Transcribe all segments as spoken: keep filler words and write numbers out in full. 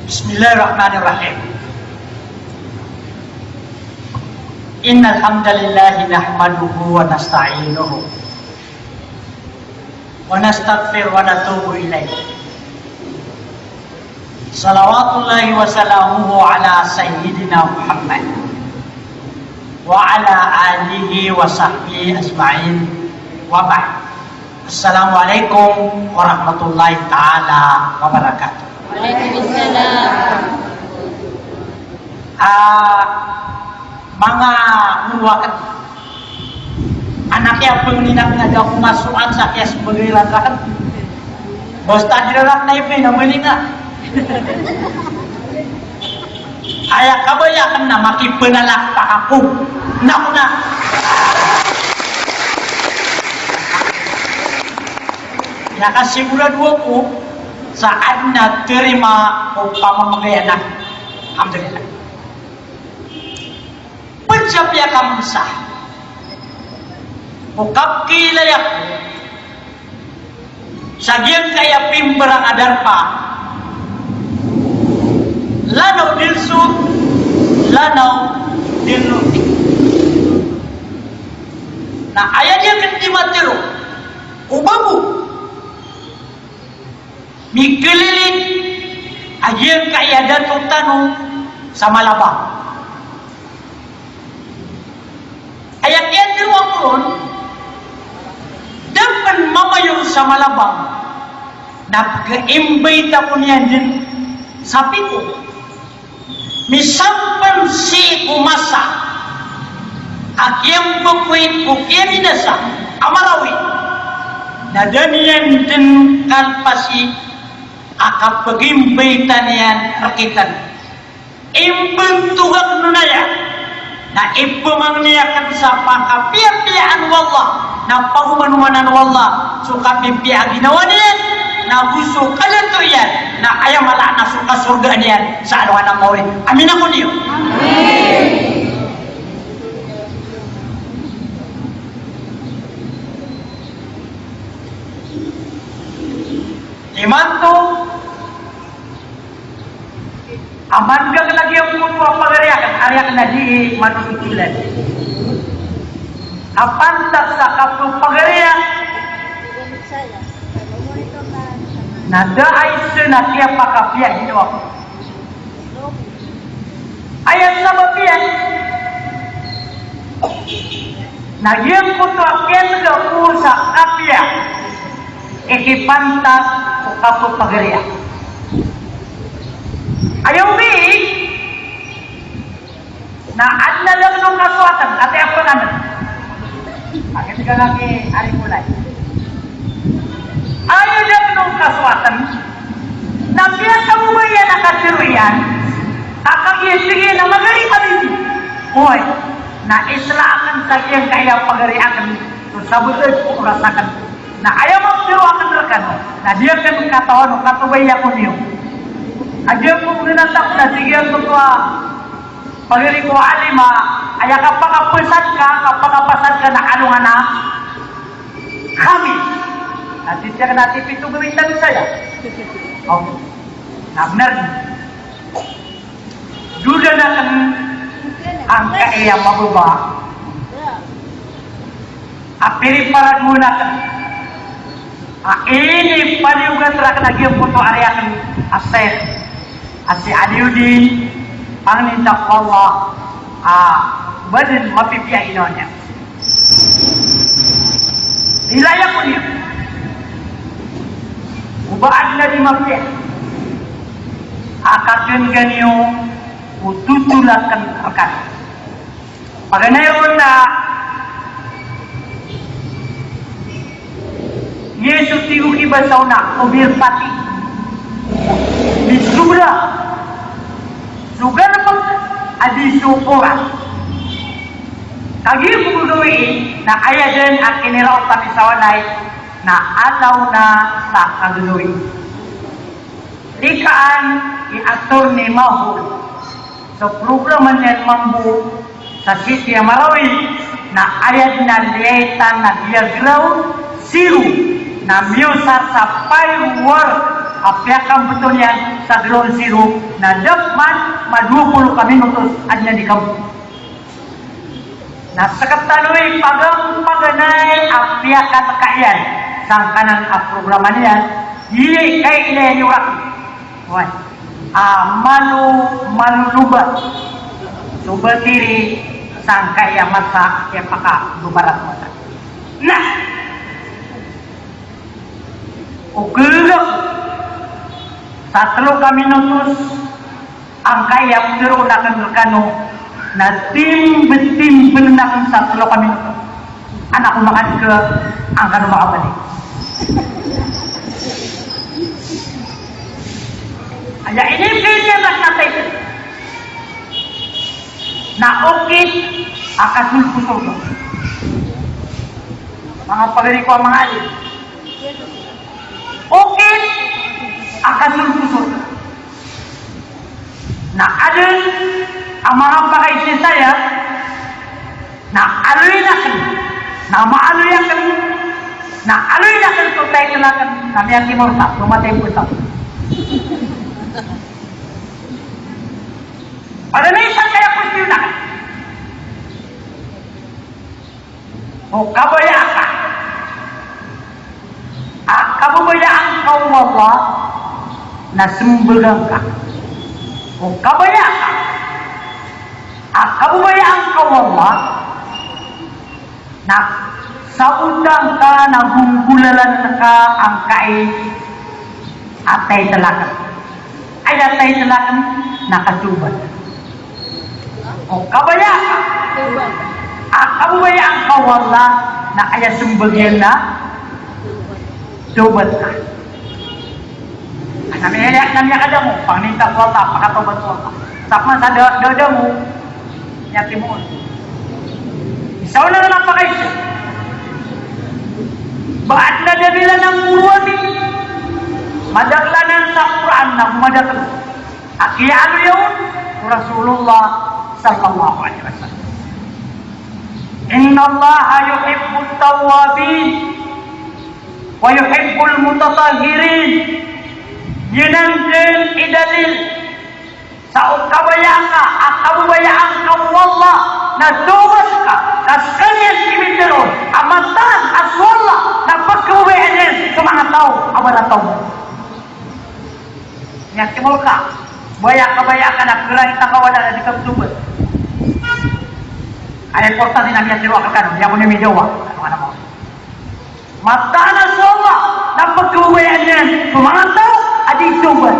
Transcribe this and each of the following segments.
Bismillahirrahmanirrahim. Innal hamdalillah nahmaduhu wa nasta'inuhu wa nastaghfiruhu wa natubu ilaih. Salawatullahi wa salamuhu ala sayyidina Muhammad wa ala alihi wa sahbihi ajma'in, wa ba'd. Assalamualaikum warahmatullahi taala wabarakatuh. Waalaikumsalam. Ah, manga guro akn, anak iya pangninak na da ko masoan sa kiyasmbagayan rakn. Basta di rakn na ipin a malinga. Aya kabaya akn na makipnalakpak ako. Na ko na. Aya kasigurado ako sa adn a tarima ko pamamagay anak. Alhamdulillah. Pd sa piyakambsa ko kapkhailay ako sa giyangkaya pimbarang a darpa, Lanao del Sur, Lanao del Norte. Na aya di akn di matharo o ba bo miklilid a giyangkaya dato tano sa Malabang. Aya kiyatharo ako ron, da pn mamayor sa Malabang na pkha-invite ako niyan dn sa piko. Misampn sii ko masa a kiyambkowi ko kiyaminasa a Marawi, na da niyan dn kalpasi a kapag-invite niyan rktn. Imbntog akn on aya na ipmangni akn sa pakapiyapiyaan o Allah, na pagomanomanan o Allah so kapipiya a ginawa niyan, na go so kadato iyan, na aya mala na so kasorgaan iyan sa alongan a maori. Amin ako niyo. Amin. Imanto, a man ka lagi a koto a pagari akn, ari akn a di manonotolan. A pantas sa kapagari akn na da a isa na kiyapakapiya ginawa ko. Aya sabap iyan na giyangkoto a kiyatga ko sa kapiya i kipantas ko kapagari akn. Aya obi na adn a da akn on kasowatan, ati a pngann. Agad ka lagi ari kolay. Aya da akn on kasowatan, na piyakabobaya na katharo iyan a kagiya, sige na magari kami. Oy, na isla akn sa giyangkaya pagari akn so sabotad ko oras akn. Na aya maptharo akn rkano na di akn katawan o katobaya ko niyo. Aya ko gnatap na sige a koto a pagari ko alim a aya kapakapasad ka, kapakapasad ka na alongan a Khamis. Na titiyakn a tipito gawii tano saya. O. Na bnar. Dodan akn angkaya mababa a piriparad on akn a inipaliyogat rakn a giyangkoto a ari akn a Sheikh a si Aliuddin, pangnin ta ko Allah a ba dn mapipiya i inaw niyan. Ilaya ko niyan o ba adn a di mapiya a katharo niyo o totol akn rkano. Paganay ron na giya so tig o kibasa on a obir pati. Di sobra. So galbk a di so oras. Kagiya ko gagawii na aya dn a kiniraot ami sa walay na alaw na sa kagagawii. Likaan i Attorney Mahol so programa niyan mambo sa City a Marawi, na aya dn a liyaitan na giya ground zero na miyosar sa firework Apiya kambto niyan sa ground zero, na da pman madowa polo ka minutos a di niyan di kambto. Na sktano i pagangpaganay a piyakatkaa iyan sangkanan a programa niyan, i kailay niyo rakn. Oway. A malo, maloloba so batiri sangkai a masa a piyakababarakat. Na, o gagak sa tlo ka minutos, angkai a ptharoon akn rkano na timbtimbl akn sa tlo ka minutos. Anak ko makadka, angkano makabalik. Aya inibgay niyan rakn a title na okit a kasold ko sorga. Manga pagari ko a manga alim. Okit a kasold ko sorga. Na adn a manga pakaisa saya, na aloyn akn, na maaloy akn, na aloyn akn so title akn, na miyatimor ka, so matay ko taw. Pada na isa kaya question akn. O kabaya ka a kababayaan ka o Allah na smbagan ka. O kabaya ka a kababayaan ka o Allah na sabotan ka na gonggolalan ka angkai a title akn. Aya title akn na katawbat. O kabaya ka a kababayaan ka o Allah na aya smbag iyan na tawbat ka. Na miyakadamo, pangninta ko Allah, pakatawbat ko Allah. Sa pman sa da, da, damo, miyatimo on. Isa on na pakaisa. Ba adn a dalil a morowa, madakl anan sa Qur'an na madakl a kiyaaloya on o Rasulullah sallallahu alaihi wasallam. Innallaha yuhibbut tawwabin wa yuhibbul mutatahhirin. Giyanan dn i dalil sa o kabaya ka a kababayaan ka o Allah na tawbat ka, ka skaniyan i mitharo on a mataan a so Allah na pkhababayaan iyan so manga taw a marataw. Miyakimor ka, baya kabaya ka na khalangi ta ka wala na di ka tawbat. Aya importante na miyatharo akn rkano, di ako niyo midawa. Ano ka na mo? Mataan a so Allah na pkhababayaan iyan so manga taw a di tawbat.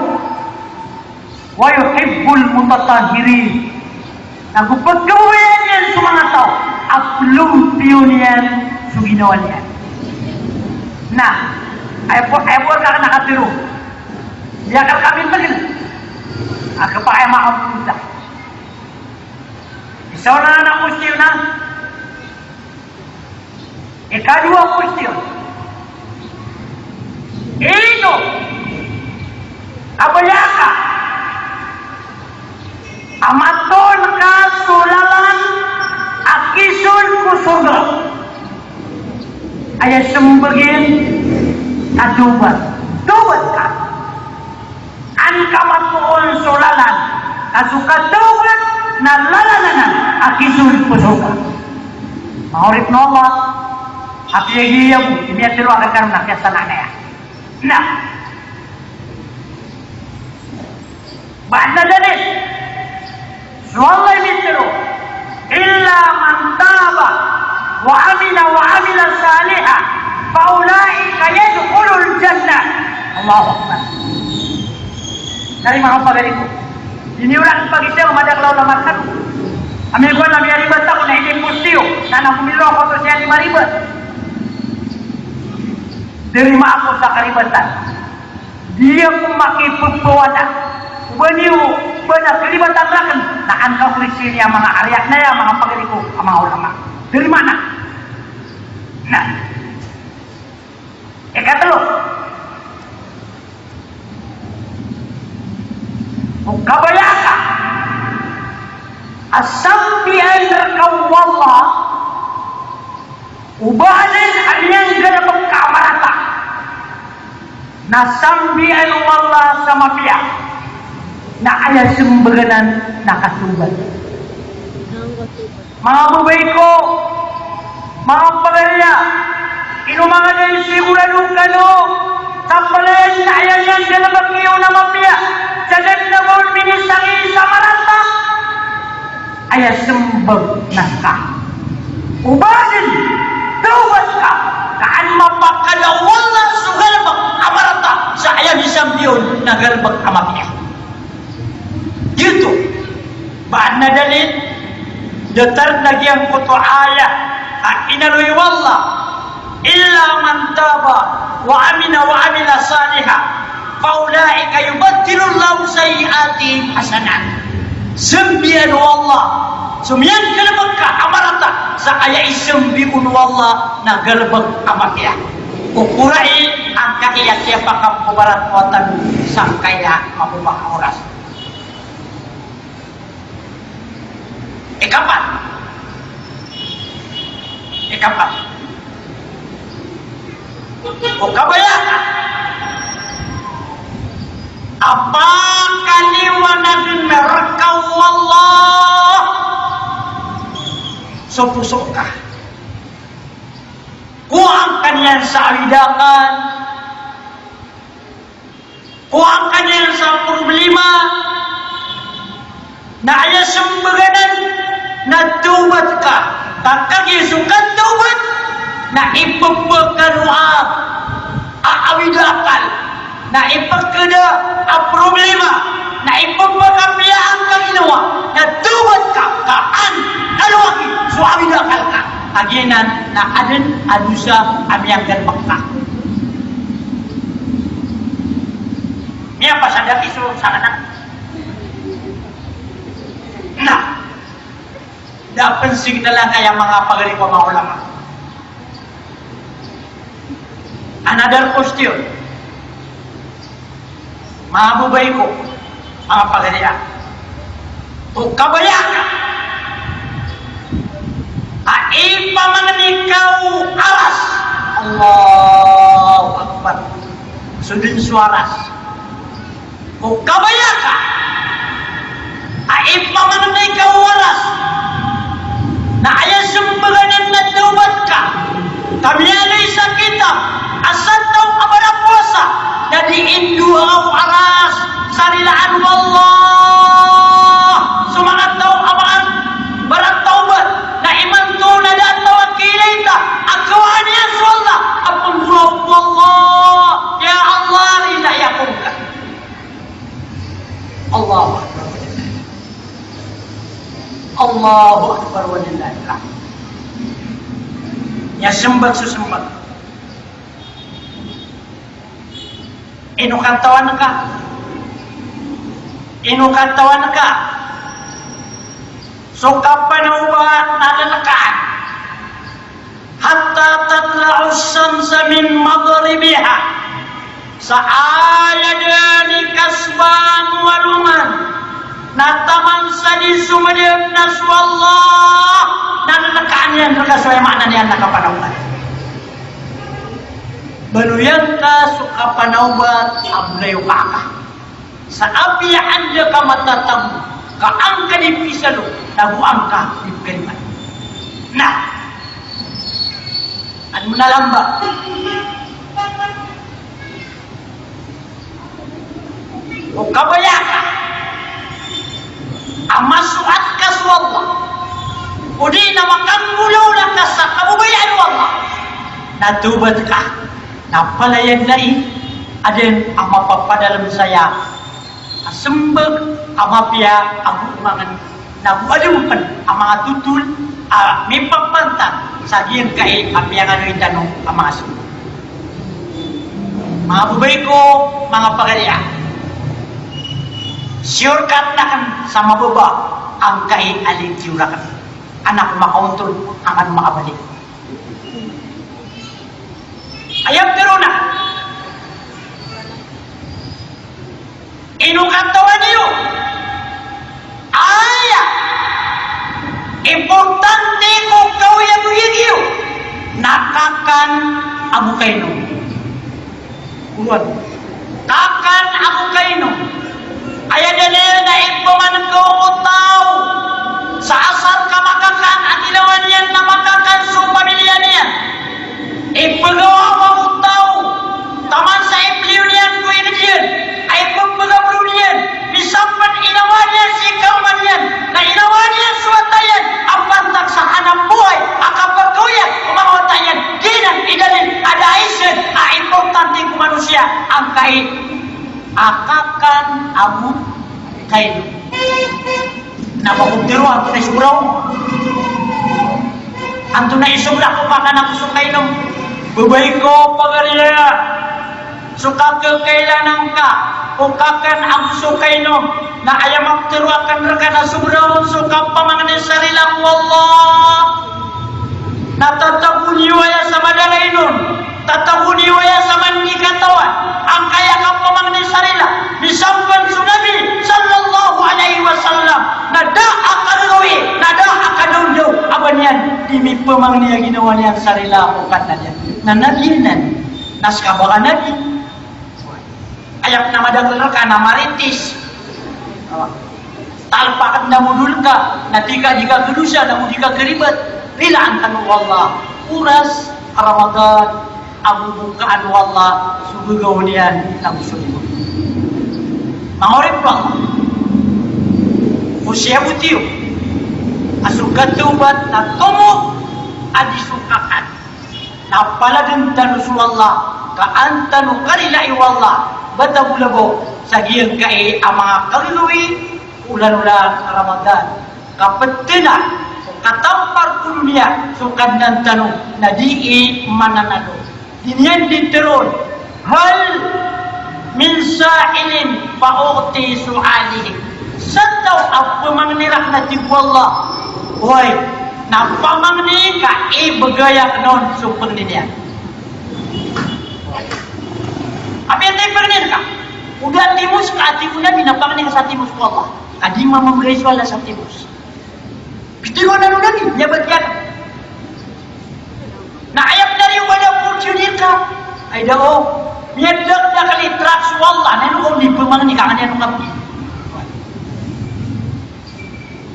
Wa yuhibbul mutatahhirin. Na go pkhababayaan iyan so manga taw a plompiyo niyan so ginawa niyan. Na, aya bo, aya bo ka na katharo. Aya ka kami tgl a kapakay a makampunta. Isa on na question na. Ikadowa a question. Ino a baya ka a matoon ka so lalan a kisold ko sorga? Aya smbag iyan na tawbat. Tawbat ka. An ka matoon so lalan ka so katawbat na lalan anan a kisold ko sorga. Manga oripn o Allah, apiya giya bo i miyatharo akn rkano na kiyasana na aya. Na, ba adn a dalil? So Allah i mitharo, "Illa man taba wa amina wa amila salihan fa ulaika yadkhulul jannah." Allahu Akbar. Tarimaa ko pagari ko. Ini oran pagisa o madakl a ulama rkano. Ami ko na miyaribat ako na ini postiyo, na na pmilo ako so siya di maribat. Tarimaa ko sa karibatan. Di ako makipagbawana. Ba niyo ba na kalibatan rakn na an ka ko risini a manga ariyak na aya, manga pagari ko a manga ulama. Tarimaa na. Na. Ikatlo. O kabaya ka a sambian rka o Allah o ba adn a miyanggalbk ka a marata. Na sambian o Allah sa mapiya, na aya sembag anan na katawbat. Manga babay ko, manga pagariya, ino manga da i sigurado kano, sa palaya na aya niyan galebek iyo na mapiya, sa da na ba on minisangisa a marata. Aya sembag na ka. Oba den, tawbat ka. Ka an mapakada o Allah so galebek a marata sa aya misambi on na galebek a mapiya. Giyoto. Ba adn a dalil, datar na giyangkoto a aya a inaloy o Allah. Illa man taba wa amina wa amila salihan, fa ulaika yubaddilullahu sayyi'atihim hasanat. Sambian o Allah so miyanggalebek a marata sa aya isambi on o Allah na galebek a mapiya. Ko koray angkai a kiyapakapobarat o wata sangkaya mababa a oras. Ikapat. Ikapat. O kabaya ka a pakaliwanagen rka o Allah so poso ka. Ko angkaniyan sa awid akal, ko angkaniyan sa problema, na aya sembag anan na tawbat ka. Ka kagiya so katawbat na ipepekano a, a awid akal, na ipekeda a problema, na ipepekapiya angka ginawa, na tawbat ka, ka an kalowagi so awid akal ka. Kagiya nan na aden a dosa a miyanggalebek ka. Miyapasad a kiso sa kanan. Na, da pen signal angkaya manga pagari ko manga ulama. Another question. Manga babay ko, manga pagari a. O kabaya ka a ipamangni ka o aras. Allahu Akbar. So den so aras. O kabaya ka a ipamangni ka o aras. Na aya sembag anan na tawbat ka. Ka miyaaloy sa kitab a sa taw a barapowasa na di indoa o aras sa rilaan o Allah so manga taw a manga baratawbat. Na imanto na da a taw a kiilay ta a kawaan iyan so Allah a pembolaw ko Allah. Ya Allah, rilai ako rka. Allahu Akbar. Allahu Akbar, walillahil hamd. Aya sembag so sembag. Ino katawan ka? Ino katawan ka so kapanawbat na lelekaan? Hatta tatla'us shamsa min maghribiha. Sa aya den i kasbaan o alongan na taman sa di somadem na so Allah na lelekaan iyan rka, so aya maana niyan na kapanawbat. Baloyan ka so kapanawbat a bolayoka ka. Sa apiya anda ka matatago ka angka di pisalo, na go angka di pkariman. Na, an mo na lamba. O kabaya ka a masoat ka so Allah, odi na makanggolawla ka sa kababayaan o Allah, na tawbat ka. Na palaya den a aden a mapapadalem saya a sembag a mapiya a bomangen, na go aden pen a manga totol a mipapantag sa giyangkai a piyangaloy tano a manga sembag. Manga babay ko, manga pagari a, sure ka aken sa mababa angkai a lingkiw raken. Anak makaontol, anak makabalik. Aya pitharo na, ino katawan iyo a aya importante ko kaoyagoyag iyo na kakan ago kainom. Oroan. Kakan ago kainom. Aya dalil na ipman ko taw sa asar ka makakan a ginawa niyan na makakan so pamilya niyan. Ipagawa ko taw taman sa ipliyo niyan ko inged iyan a ipagpagabro niyan, misampan inawa niyan si kaoma niyan, na inawa niyan so wata iyan a pantag sa hanap buhay a kapagawiyag o manga wata iyan. Giyanan i dalil a da a isa a importante ko manosiya angkai a kakan ago kainom. Na ba ko tiro antonaa i sobra on? Antonaa i sobra ko kakan ago so kainom? Babay ko, pagari aya. So kakakailanan ka ko kakan ago so kainom, na aya maptero aken reka na sobra on so kapamangni sa rila ko Allah. Na tatago niyo aya sa madalainon, tatago niyo aya sa man di katawan, angkaya kapamangni sa rila, misampan so Nabi sallallahu alaihi wasallam, na da a kagagawii, na da a kadaondaw a ba niyan di mipamangni a ginawa niyan sa rila ko Kadnan iyan. Na Nabi anan, na seka ba ka Nabi. Aya pn a madakel reka na maritis. Talpaken na modol ka, na di ka, di ka kadosa, na di ka karibat. Rilaan tano o Allah. Oras a Ramadan, a bobokaan o Allah so gagaw niyan na go so limo. Manga oripn o Allah. O siyabot iyo a so katawbat na tomo a di so kakan. Na paladen tano so Allah, ka an tano karilai o Allah, ba ta bo labaw sa giyangkai a manga kagagawii, olan-olan a Ramadan. Kapetena, katampar ko doniya so Kadnan tano, na dii mananalo. Di niyan di teroon, "Hal min sa'ilin fa u'ti su'alihi." Sa taw a pemangni raken, a tig o Allah. Oway, na pamangni ka, ibegay aken on so pangni niyan. Apiya antaa i pangni ka? O da timos ka, a tig o Nabi, na pangni ka sa timos ko Allah. Ka di mamamegay so Allah sa timos. Pitharo anan o Nabi, miyabatiya. Na aya pn a riyo ba da opportunity ka. Ay da o. Miyadakdakel i track so Allah, na ino ka on di pemangni ka, kaniyan o kapdi.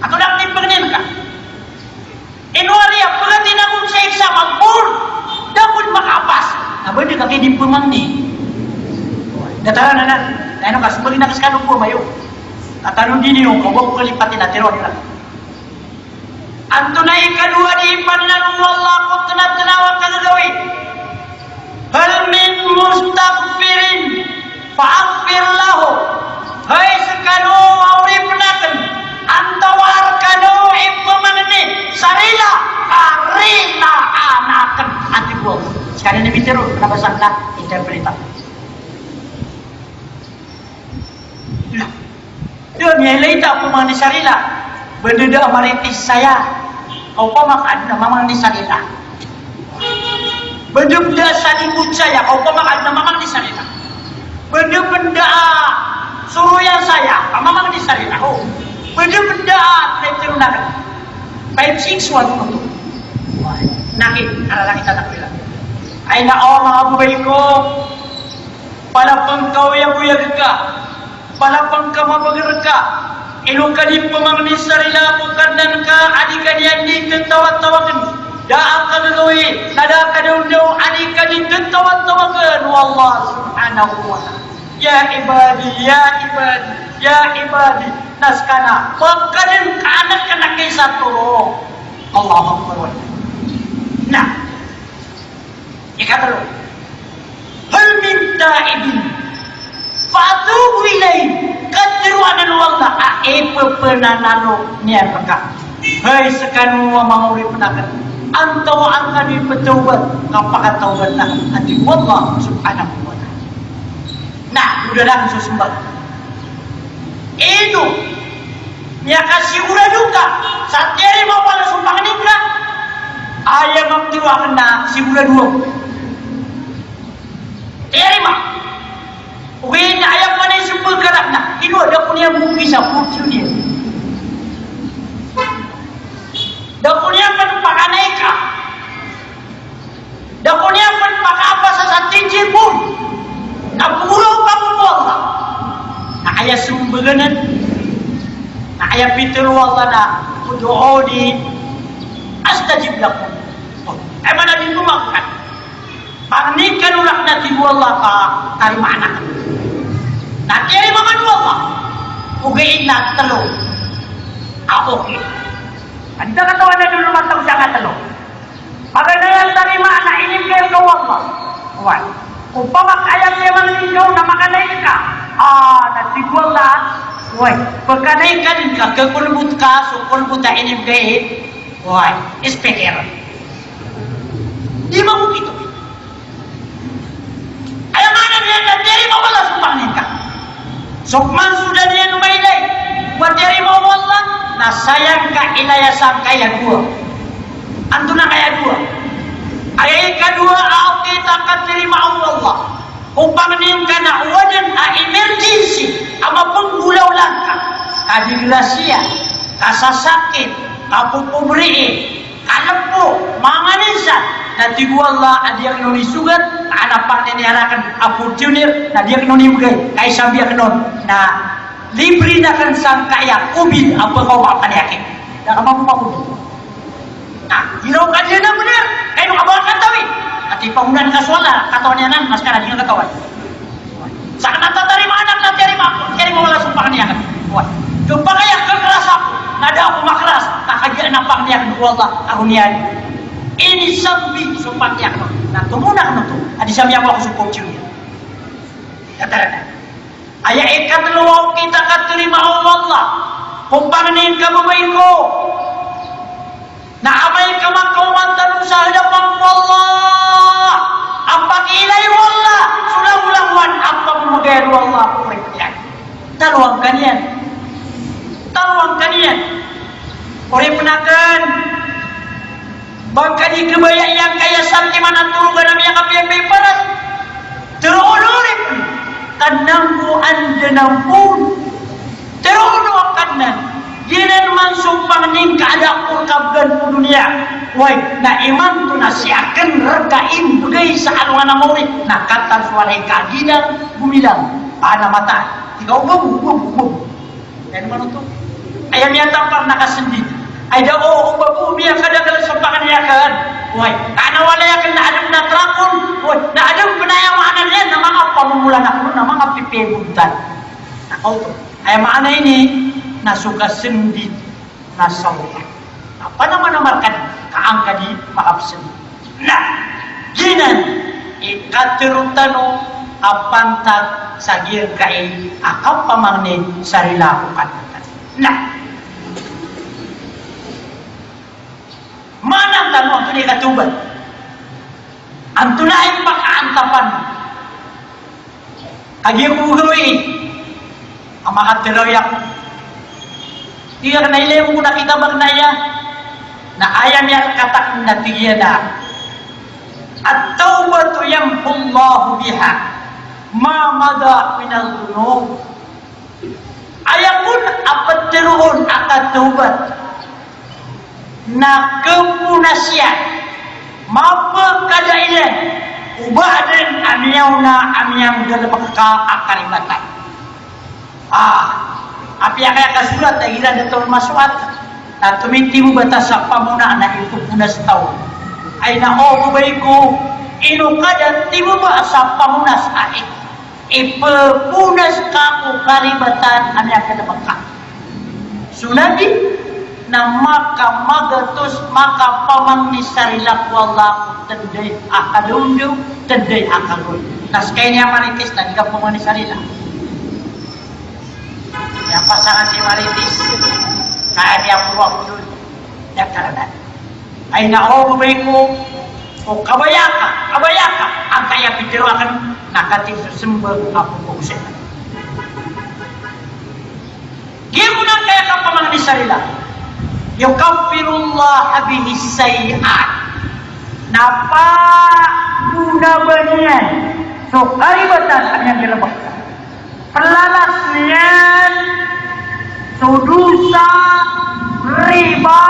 Antonaa i pangni ka? Ino a riya, pagati na kon sa exam a board, da kon makapas. Na ba di ka kay di pemangni. Dataran anan. Na ino ka, sembali na ka sekano bo mayo. Tatanodi niyo, ka ba ko kalipatin a tiro a tira. Antonaa i kadowa di pangnin o Allah ko tena-tena a kagagawii? Hal min mustaghfirin fa aghfir lahu. Hay sekano a oripn aken, antawaa rekano ipemangni sa rila a rilaan aken, a tig o Allah. Sekaniyan i mitharo, kena ba sa kena interpreta. Na, da miyailay ta a pemangni sa rila. Ba da a maritis saya, ka opama ka aden a mamangni sa rila. Ba da a salimot saya, ka opama ka aden a mamangni sa rila. Ba da a soroyan saya, ka mamangni sa rila. O. Ba da a, na iteron aken. Five, six, one, two. Na ki, ala na kita na rila. Ay na, o, manga babay ko. Palapang ka oyagoyag ka, palapang ka mabager ka, ino ka di pemangni sa rila ko Kadnan ka a di ka niyan di tetawatawagen. Da a kagagawii, na da a kadaondaw a di ka di tetawatawagen o Allah subhanahu wa ta'ala. Ya ibadi, ya ibadi, ya ibadi. Na sekana, pekaden ka anak ka na kisa toro. Allahu Akbar. Na, ikatelo, hal min taibin fa atubu ilaih. Katero anan o Allah a ipepenanalo niyan reka. Hay sekano a manga oripn aken, antawaa rekano ipetawbat, ka pakatawbat aken, a tig o Allah subhanahu wa ta'ala. Na, oda den so sembag. Ino, miyakasigurado ka sa tiyarima o Allah so pangni ka? Aya maptero aken na sigurado ako. Tiyarima. Ogaid na aya pman i sembag ka raken na, ino, da ko niyan bo kisa, fortune iyan. Da ko niyan pman pakanay ka. Da ko niyan pman pakaapasa sa teacher ko. Na pegoro ka bo Genen. Na aya pitharo o Allah na, "Ud'uni astajib lakum." Aya maana niyan na, pangnin kano rakn, a tig o Allah, ka tarimaan akn. Na tiyarima man o Allah. Ogaid na tlo a okit. Anda katawan a dolo matao sa katlo? Paganay a tarimaan na inibgay rka o Allah. Oway. Opama ka aya miyamangni ngka on na makanay ka. Ah, na tig o Allah. Oway. Pkanay ka dn ka khakolbot ka so kolbot a inibgay. Oway. Speaker. Di ba ko kito? Aya maana niyan na tiyarima o Allah so pangnin ka. So pman so da niyan mailay, ba tiyarima o Allah, na sayang ka ilaya sangkaya a dowa. Antonaa kaya a dowa? Aya ikadowa a okit a katarima o Allah ko pangnin ka na o aden a emergency a mapenggolawla ngka, kadigrasiya, kasasakit, kapopobrii, kalpo, manga minsan, na tig o Allah a di akn on isogat, na pangnin iyan rakn a Fortuner, na di akn on imbgay, ka isabi akn on, na libre akn sangkaya a Covid a pkaoma a panyakit. Da ka mambo ma-Covid. Na, ino ka di na benar, kay ino ka ba katawi. Ati pangonan ka so Allah, katawan iyan anan, mas ka na di na katawan. Sa kna a tatarimaan akn na tiyarima, tiyarima o Allah so pangni akn. Oway. Oba ka aya kakras ako, na da ako makras, na kagiya na pangni akn o Allah, ako niyan. Inisambi so pangni akn. Na tomo na akn oto, a di sambi ako ako so Fortuner. Katarata. Aya ikatlo a okit a katarima o Allah ko pangnin ka, babay ko, na amay ka makaoma tano sa hadapan o Allah a pakiilay o Allah so langolangowan a pamamagayad o Allah ko oripn iyan. Talo angka niyan. Talo angka niyan. Oripn akn. Ba ka di kabaya iyan kaya santiman a torogan a miyakapiyapiya i paras. Toroon o oripn ka na bo anda na bo. Toroon o Kadnan, giyanan man so pangnin ka a da ko kabgan ko doniya. Oway, na imanto na sii akn rka imbgay sa alongan a maori, na katawan so ari ka a giyanan, gomilang, a na mata. Tig ka o babo, o babo, o babo. Aya manoto. Aya miyatampar na kasndit. Ay da o, o babo, miyakadakl so pangnin akn. Oway, ka na walay akn na adn a trakon. Oway, na adn pn, aya maana niyan na manga pamomolan akn, na manga pipiya i bontal. Na kaoto. Aya maana ini na so kasndit na sawta. Na panamanamar ka di, ka angka di makapsndit. Na giyanan i katharo tano a pantag sa giyangkai a kapamangni sa rila ko Kadnan. Na maana tano antonaa i katawbat? Antonaa i pakaantapan? Kagiya ko gawii a makatharo iyan. Tig iyan a ilay ko na kitab akn aya. Na aya miyakatakn na tig iyan a, "At-tawbatu yamhu Allahu biha ma mada minadh dhunub." Aya kon a ptharoon a kathawbat na khaponas iyan, mapkhada iyan o ba adn a miyaona a miyanggalbk ka a karibatan. Ah, apiya ka aya kasorat a igira da tano masowat na tomitimo ba ta sa pamona na ipponas taw. Ay na o babay ko, ino ka da timo ba sa pamonas a i- Ipponas ka ko karibatan a miyakadabaka. So Nabi na makamagatos, makapamangni sa rila ko Allah ko tnday a kadaondaw, tnday a kagoy. Na skaniyan a marites na di kapamangni sa rila. Aya pasangan si marites, kaya niyan poro a kodon. Aya karanan. Ay na o babay ko, o kabaya ka, kabaya ka, angkaya pitharo akn na katii so smbag a pphagosay. Giya ko na angkaya kapamangni sa rila. Yukaffirullahu bihi sayyi'at. Na pagonaban iyan so karibatan a miyanggalbk. Planas niyan so dosa, riba,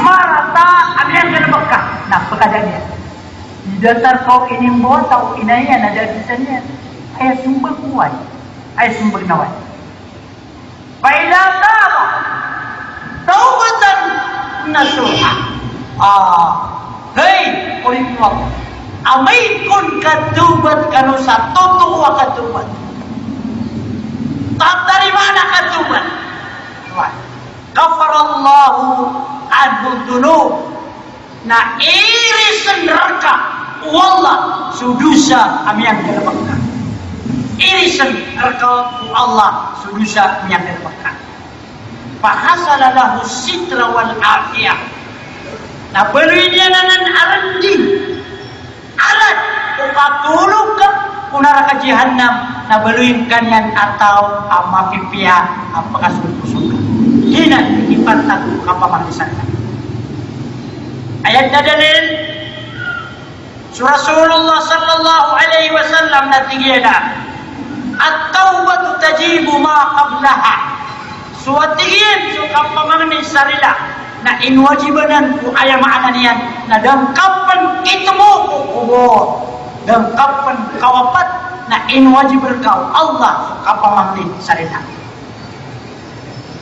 marata a miyanggalbk ka. Na pkhada niyan. Di datar ka o inimbawata o ina iyan a da a dosa niyan. Aya smbag oway. Aya smbag na oway. Fa idza taba tawbatan nasuha. Ah, hay, oripn o Allah. Amay kon katawbat kano sa totoo a katawbat, tatarimaan a katawbat, kafarallahu anhu dhunub. Na irisn rka o Allah so dosa a miyanggalbk ka. Irisn rka o Allah so dosa a miyanggalbk ka. Fa hasala lahu sitra wal afiyah. Na baloy niyan anan a rnding, arat o katolog ka ko naraka jahannam, na baloy ngka niyan a taw a mapipiya a pkasold ko sorga. Giyanan i ipantag o kapamangni sa rila. Aya dalil, so Rasulullah sallallahu alaihi wasallam na tig iyan a, "At-tawbatu tajibu ma qablaha." So a tig iyan so kapamangni sa rila na inwajib anan ko aya maana niyan na da ngka pn kitmo ko kobor, da ngka pn kawapat, na inwajib rka o Allah so kapamangni sa rila.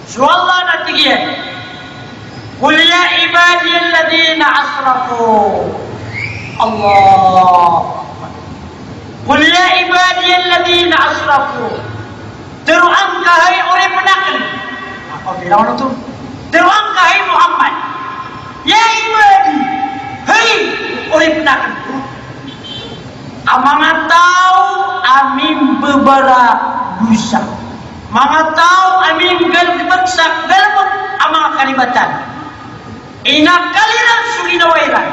So Allah na tig iyan, "Qul ya ibadiyalladhina asrafu." Allahu Akbar. "Qul ya ibadiyalladhina asrafu." Tharoa ngka, hay oripn akn. Ako bilang oto. Tharoa ngka, hay Muhammad. Ya ibadi. Hay oripn akn. A manga taw a mimbabaradosa, manga taw a minggalbk sa galbk a manga kalibatan. Inakal iran so ginawa iran.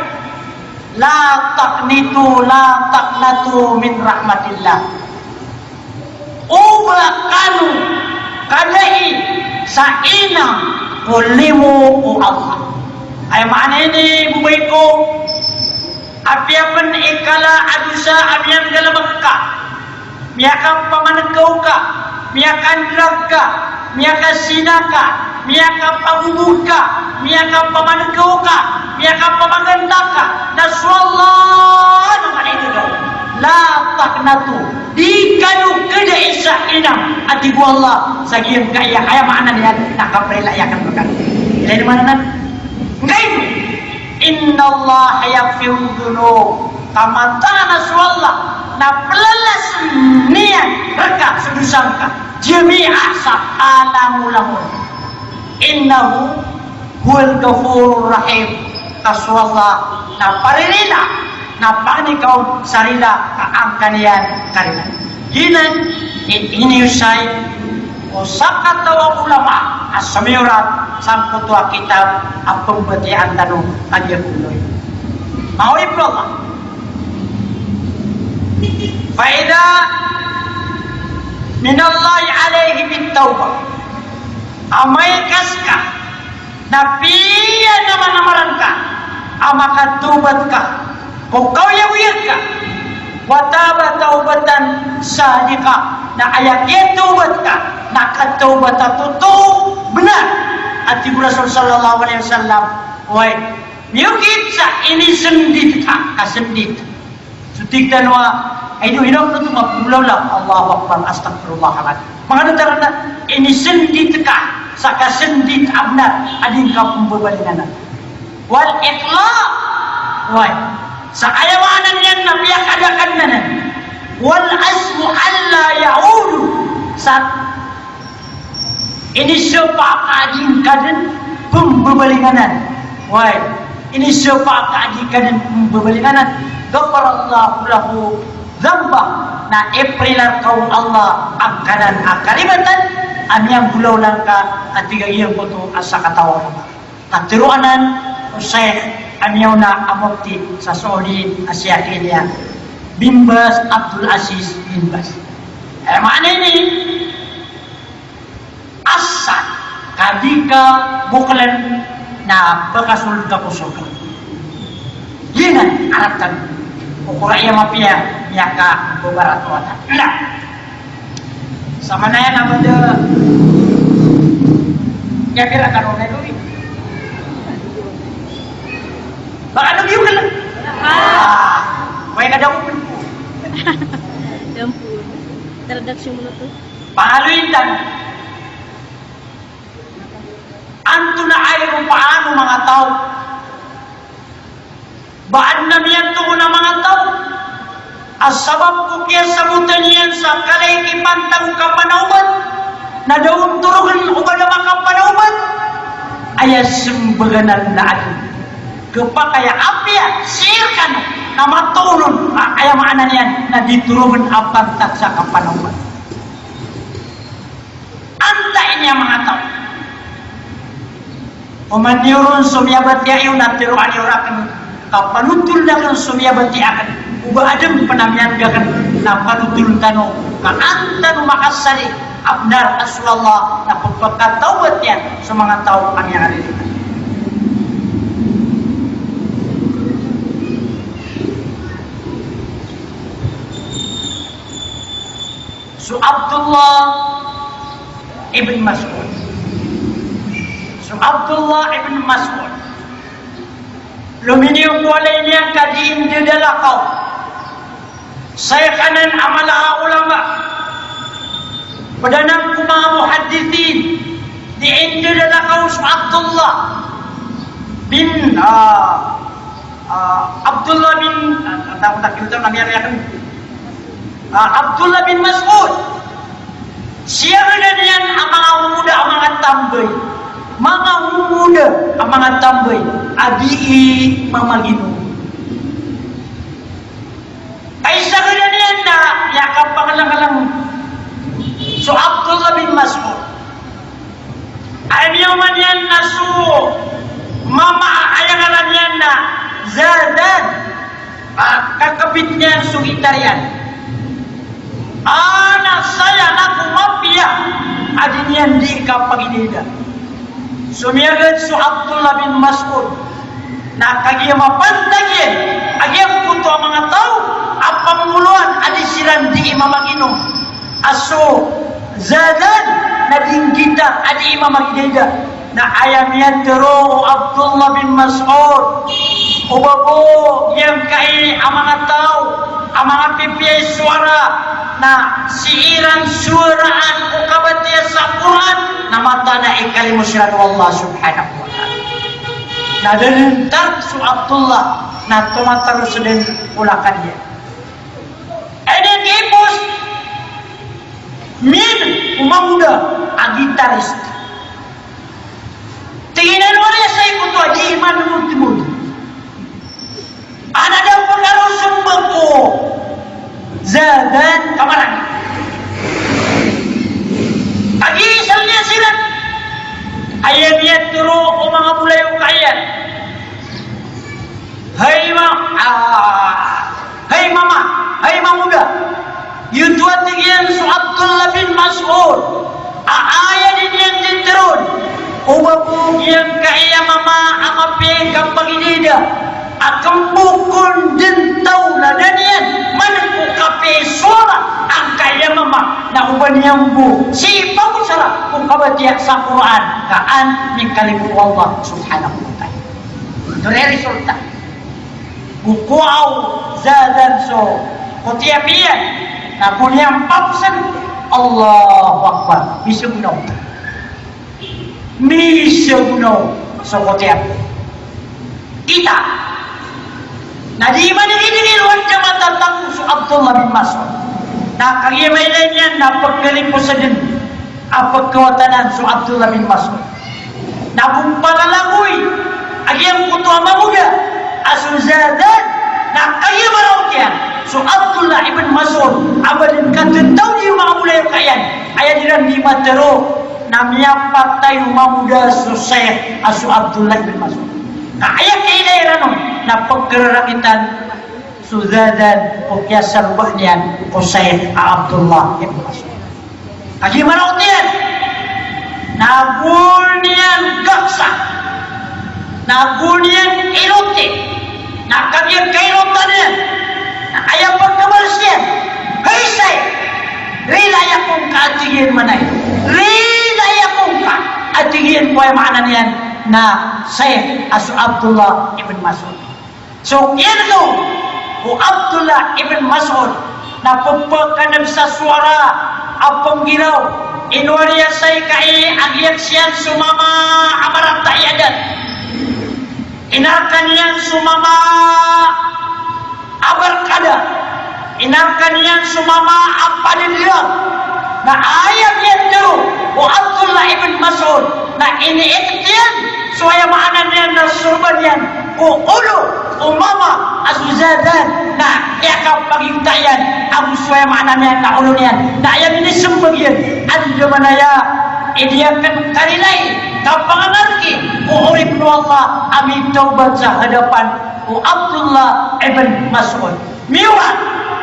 La taqnitu, la taqnatu min rahmatillah. Oba kano kadai sa inam ko limo o Allah. Aya maana ini, bo bae ko, apiya pn i kala a dosa a miyanggalbk ka, miyakapamankaw ka, miyakandrak ka, miyakasina ka, miyakapagobog ka, miyakapamankaw ka, miyakapamaganda ka, na so Allah na manitoro. La taqnatu. Di kano kadai sa inam, a tig o Allah, sa giyangkaya, aya maana niyan na kaprila iyan akn rka. Ilay niyo man anan. Ngkaino? Innallaha yaghfiru dhunub. Ka mataan a so Allah na plalasn iyan rka so dosa ngka. Jami'a, sa kalangolangon. Innahu huwal ghafurur rahim. Ka so Allah na paririla, na pangnikaw sa rila ka angkaniyan karila. Giyanan i iniosay o sakataw a ulama a somiyorat sangkoto a kitab a pmbatiyaan tano a giyangkoto. Manga oripn o Allah. Fa idza minallahi alayhi bit tawbah. Amay ka ska na piya namanamaran ka a makatawbat ka ko kaoyagoyag ka, wa taba tawbatan sadiqah, na aya kiyatawbat ka na katawbat a totoo, bnar. A tig o Rasul sallallahu alaihi wasallam, oway, miyokit sa inisndit ka, kasndit. So tig tano a, ay, ino, ino, ino, ino, mapulawla, Allahu Akbar, astaghfirullah, alazim. Manga datar na, inisndit ka sa kasndit a bnar a di ngka pmbabalingan anan. Wal iqla', oway. Sa aya maana niyan na piyakadakan anan. Wal azmu alla ya'udu. Sa inisapa ka a di ngka dn pmbabalingan anan. Oway, inisapa ka a di ngka dn pmbabalingan anan. Ghafarallahu lahu dhanbah, na iprila rka o Allah angkanan a kalibatan a miyanggolawla ngka a tig a giyangkoto a sakataw a ulama. Katharo anan o Sheikh a miyaona a mufti sa Saudi a si Sheikh Iliya bin Baz, Abdul Aziz bin Baz. Aya maana ini, asar ka di ka bokln na pkasold ka ko sorga. Giyanan a rk tano. Okor a aya mapiya, miyakababarat o wata. Na. Samanaya na bada. Kaya pira ka ron na doy. Baka doy ka lang. Ah. Kaya ka daw ko. Dampun. Terhadap si mulut tu. Pangaloy intan. Paano manga taw? Ba adn a miyantoon a manga taw a sabap ko kiyasabotan iyan sa kala i kipantag o kapanaobat, na da on torogn o ba da makapanawbat. Aya smbag anan na adn. Khapakay a apiya sii rkano na matoon on, a, aya maana niyan na di torogn a pantag sa kapanawbat. Antaa ini a manga taw? Oman iyo ron so miyabatiya iyo na tharoa niyo rakn ka panotholn akn so miyabatiya akn. O ba adn pn a miyangga akn na panotholn tano ka an tano makasari a bnar a so Allah na pphakatawbat iyan so manga taw a miyangariribat. So Abdullah ibn Mas'ud. So Abdullah ibn Mas'ud. Lominiyo ko walay niyan ka di ndadalakaw. Shaykh anan a mala a ulama. Pd anan ko manga muhaddithin. Di ndadalakaw so Abdullah bin, ah, ah, Abdullah bin, ah, takot a kiyoto na miyariyakan. Ah, Abdullah bin Mas'ud. Siyahadan iyan a manga homoda a manga tambay. Manga homoda a manga tambay a dii mamaginom. Ay siyahadan iyan na miyakapangalanglang so Abdullah bin Mas'ud. Ay miyaoma niyan na so mama a aya ngaran iyan na Zadan. A, kakabit niyan so gitar iyan. A, na saya na ko mapiya a di niyan di kapagidayda. Somiyagad so Abdullah bin Mas'ud na kagiya mapantag iyan a giyangkoto a manga taw a pamongoloan a di siran di mamaginom a so Zadan na di nggitar a di mamagidayda. Na aya miyatharo o Abdullah bin Mas'ud, o ba bo giyangkai a manga taw a manga pipiya i sowara na sii ran sowaraan ko kabatiya sa Qur'an na mataan a ikalimo siran o Allah subhanahu wa ta'ala. Na da dn tag so Abdullah na tomataro so dn ko lakad iyan. Aya dn i post min o mangoda a gitarist. Tig iyan a wala saya koto a di iman mo timoy. Ana da pagaro sembag ko Zadan ka marani. Agi isal niyan siran. Aya miyatharo o manga bolayoka iyan. Hay ma-, ah, hay mama, hay mangoda. Giyoto a tig iyan so Abdullah bin Mas'ud a aya dn iyan di tharoon, o ba bo giyangkai a mama a mapiya i kapagidayda a kembo kon dn taw na da niyan man ko kapiya i sowara angkai a mama na o ba niyan bo sii pagosara ko kabatiya sa Qur'an ka an mikalimo o Allah subhanahu wa ta'ala. Ito ri resulta. Go kowa o Zadan so kotiyapi iyan na go niyan paposan. Allahu Akbar. Misogonaw. Misogonaw so kotiyapi. Ita. Na di manigidigi rowan ka matatago so Abdullah bin Mas'ud. Na kagiya mailay niyan na pagkaliposan dn a pagkawatanan so Abdullah bin Mas'ud. Na go palalagoy a giyangkoto a mangoda a so Zadan na kagiya maraot iyan so Abdullah ibn Mas'ud a ba dn katataw niyo manga bolayoka iyan, aya diran di matharo na miyapatay o mangoda so Shaykh a so Abdullah ibn Mas'ud. Ka aya kailay iran on na pagkararangitan so Zadan ko kiyasaroba niyan ko Shaykh a Abdullah ibn Mas'ud. Kagiya maraot iyan na go niyan gaksa, na go niyan iloti, na kagiya kailotan iyan na aya pagkabalas iyan, "Hay Shaykh, rilai ako ngka," a tig iyan, manay, "Rilai ako ngka," a tig iyan ko aya maana niyan na Shaykh a so Abdullah ibn Mas'ud. So kiyanto o Abdullah ibn Mas'ud na pphakadam sa sowara a pnggiraw Inowariya saya kai a giyangkaya so mama a marata i adat. Inarka niyan so mama a barkada. Inarka niyan so mama a padedera. Na aya miyatharo o Abdullah ibn Mas'ud na iniikt iyan so aya maana niyan na sorban iyan ko olo o mama a so Zadan, na aya kapagingta iyan ago so aya maana niyan na olo niyan, na aya minisembag iyan, andamanaya i di akn karilai kapangangarki o oripn o Allah a mitawbat sa hadapan o Abdullah ibn Mas'ud. Miyaona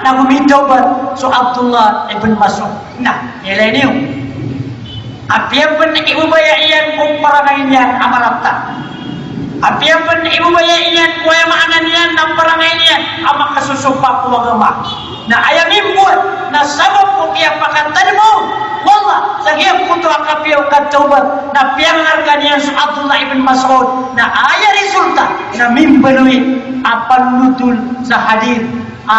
na go mitawbat so Abdullah ibn Mas'ud. Na, ilay niyo. Apiya pn ibabaya iyan ko parangay niyan a marata, apiya pn ibabaya iyan ko aya maana niyan na parangay niyan a makasosopa ko agama, na aya mimbowat na sabap ko kiyapakatadm o Allah sa giyangkoto a kapiya o katawbat, na piyangarka niyan so Abdullah ibn Mas'ud, na aya resulta na mimbaloy a panonotol sa hadith a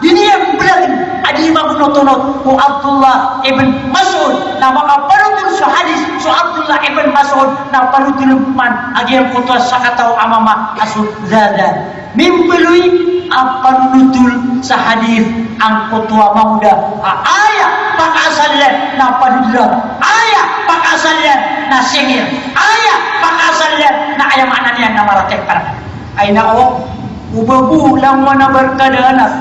di niyan mbalagen a di magonotonot o Abdullah ibn Mas'ud, na makapanotol so hadith so Abdullah ibn Mas'ud na panotol man a giyangkoto a sakataw a mama a so Zadan. Mimbaloy a panonotol sa hadith angkoto a mangoda a aya pakaasal iyan na padedera, aya pakaasal iyan na singir, aya pakaasal iyan na aya maana niyan na marata i parangay. Ay nako, o ba bo langowan a barkada anak,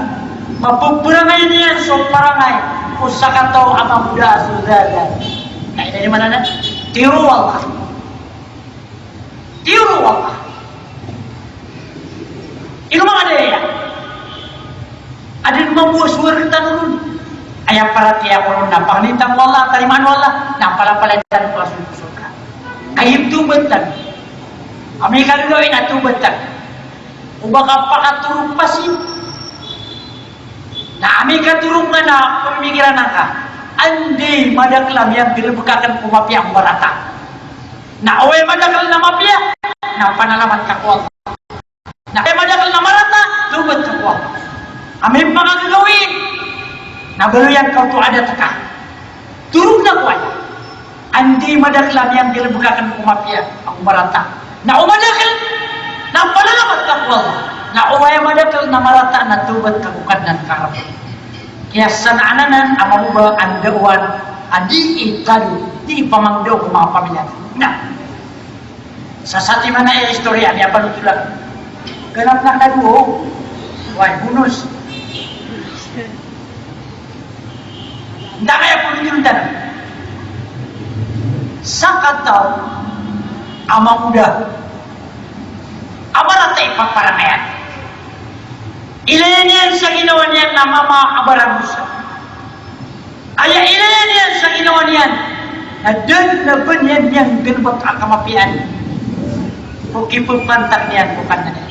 mapeperangay niyan so parangay o sakataw a mangoda a so Zadan. Na ilay niyo man anan, tiyoro o Allah. Tiyoro o Allah. Ino manga daya? Adn mambo a so wareg tano ron. Aya paratiyaya ko ron na pangnin tano o Allah, tarimaan o Allah, na palapalaya tano ko so sorga. Kagiya tawbat tano. Amay ka gagawii na tawbat tano. O ba ka pakatorog pasing. Na amay ka torog nga na pemikiran angka, anda i madakl a miyanggalbk akn ko mapiya ago marata. Na oway madakl na mapiya, na panalamat ka ko Allah. Na oway madakl na marata, tawbat ka ko Allah. Amay pn ka gagawii, na baloyan ka oto a adat ka. Torog na ko aya. Anda i madakl a miyanggalbk akn ko mapiya ago marata. Na o madakl na panalamat ka ko Allah. Na oway madakl na marata na tawbat ka ko Kadnan ka Rabb. Kiyasanaan anan a manga oba a ndaowan a di itado, di ipamangdaw ko manga pamilya. Na. Sa satiman a istorya a miyapanotolan. Ganap na kadowa. Way, bonus. Nda kaya polotin tano. Sakataw a mangoda a marata i paparangayan. Ilaya niyan sa ginawa niyan na mama a baradosa. Aya ilaya niyan sa ginawa niyan na da dn a ba niyan miyanggalbk a kamapiyaan ko kipapantag niyan ko Kadnan iyan.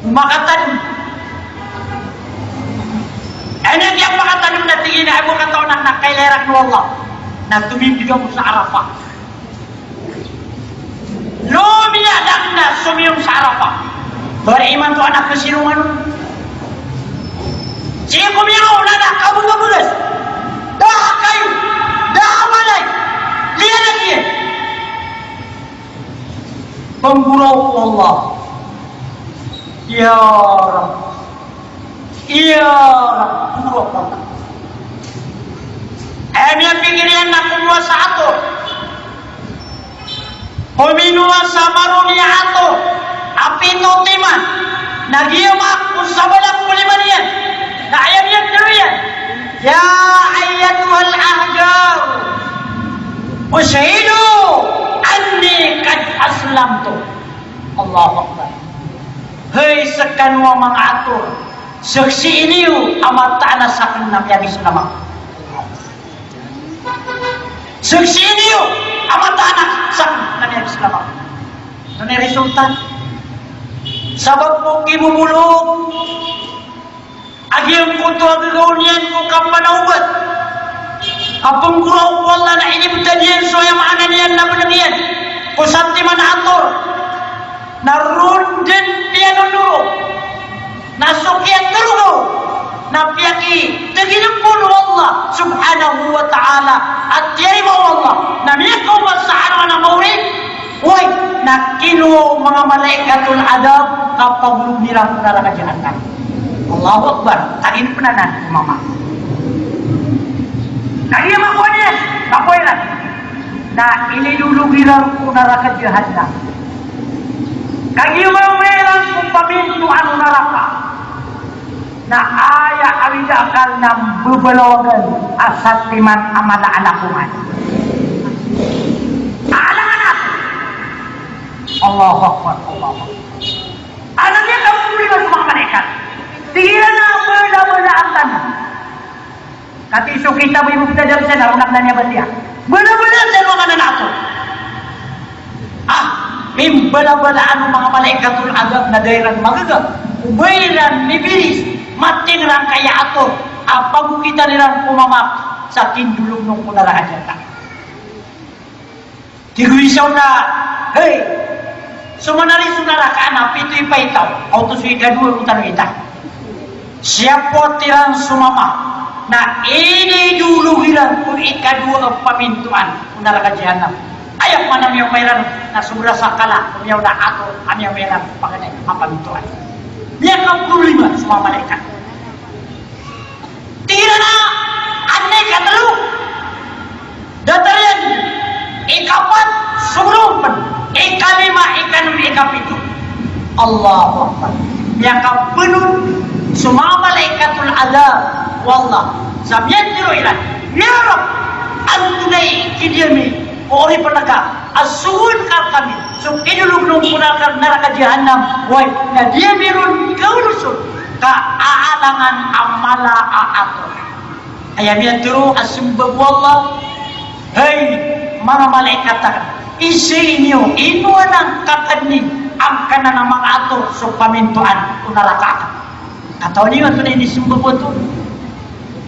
O makatadm. Aya niyan kiyapakatadm na tig iyan a, ay bo kataw anan, na kailay rakn o Allah na tomimbig ako sa Arafah. Lomiya da akn a somiyong sa Arafah. Bari imanto anak ko sino man. Sii ko miyaona na kabogabogad. Da a kayo, da a walay. Liyadag iyan. Panggoraok o Allah. Ya Rabb. Iya, puro ko. Aya miyapikir iyan na komowasa ator. Komowasa maroni a ator a pito timan. Na giyoma ko sabalang ko lima niyan. Na aya miyapikir iyan, ya ayyatuhal ahjar, ushhidu anni qad aslamtu. Allahu Akbar. Hay skano a manga ator, saksii niyo a mataan a sakn na miyag-Islam ako. Saksii niyo a mataan a sakn na miyag-Islam ako. Antonaa i resulta? Sabap ko kibobolog a giyangkoto a gagaw niyan ko kapanaobat. Kapanggoraok o Allah na inibtad iyan so aya maana niyan na bnar iyan ko satiman a ator. Na ron dn piyanondorog. Na so kiyatharo Na piyakitagilep on o Allah subhanahu wa ta'ala a tiyarima o Allah na miyakaoma sa ano a maori. Oway, na kinowa o manga malaikatul adhab ka pagolog iran ko naraka jahannam. Allahu Akbar. Tagilep anan o mama. Kagiya makowa niyan, makowa iran. Na inidolog iran ko naraka jahannam. Kagiya maoma iran ko pamintoan o naraka. Na aya awida akal na mbabalawagan a satiman a mala a lakongan. Alangan ako. Allahu Akbar, Allahu Akbar. Alangan ako, manga malaikat. Tig iran a bala-bala a tano. Katii so kitab i Muqtada Absar na ron akn a niya batiya. Bala-bala sa manga anak ato. Ah, mimbala-balaan o manga malaikatul adhab na da iran magaga o ba iran mibiris, mating iran kaya ato a pagokitan iran ko mamak sa kindolog on ko naraka jahannam. Tig o isa on a, "Hay, so manari so naraka na pito i paitaw, oto so ikadowa, oto so ikadowa." Siyapoat iran so mama, na inidolog iran ko ikadowa a pamintoan o naraka jahannam. Aya maana a miyaoma iran na sobra sa kala, miyaona ato, a miyaoma iran paganay a pamintoan. Miyakaproblema so manga malaikat. Tig iran a, "Antonaa i ikatlo?" Datar iyan, ikapat, sogono pn, ikalima, ikanom, ikapito. Allahu Akbar. Miyakapanot so manga malaikatul adhab o Allah sa miyatharo iran, "Ya Rabb, antonaa i kidiya mi o oripn ka a sogoan ka rkami so kidolog on ko naraka, naraka jahannam, oway, na di ami ron kaoloson ka aalangan a mala a ator." Aya miyatharo a smbag o Allah, "Hay manga malaikat akn, izai niyo, ino anan kakadni angkanan a manga ator so pamintoan o naraka akn?" Katawan iyo antonaa i inismbag o ator?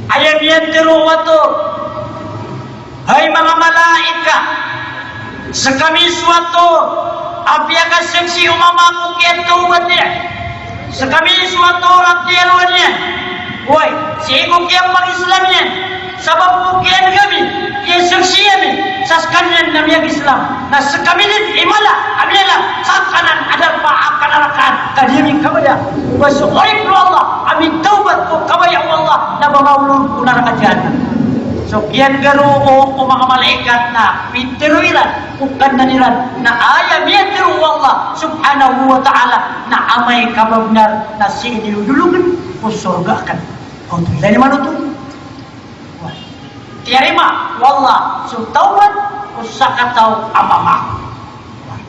Aya miyatharo o ator, "Hay manga malaikat, skami so ator a piyakasaksi o mama ko kiyatawbat iyan. Skami so ator a tiyalowan iyan. Oway, sii ko kiyapag-Islam iyan. Sabap ko kiyan kami, kiyasaksi ami sa skaniyan na miyag-Islam. Na skami dn i mala a miyala sa angkanan a darpa a kanarakaan ka di ami kabaya. Oway, so oripn o Allah a mitawbat ko kabaya o Allah na ba maolog ko naraka jahannam." So kiyan garo o, o manga malaikat na pitharo iran ko Kadnan iran na aya miyatharo o Allah subhanahu wa ta'ala na amay ka ba bnar na sii niyo dologn ko sorga akn. Oto, ilay niyo man oto. Oway. Tiyarima o Allah so tawbat o sakataw a mama. Oway.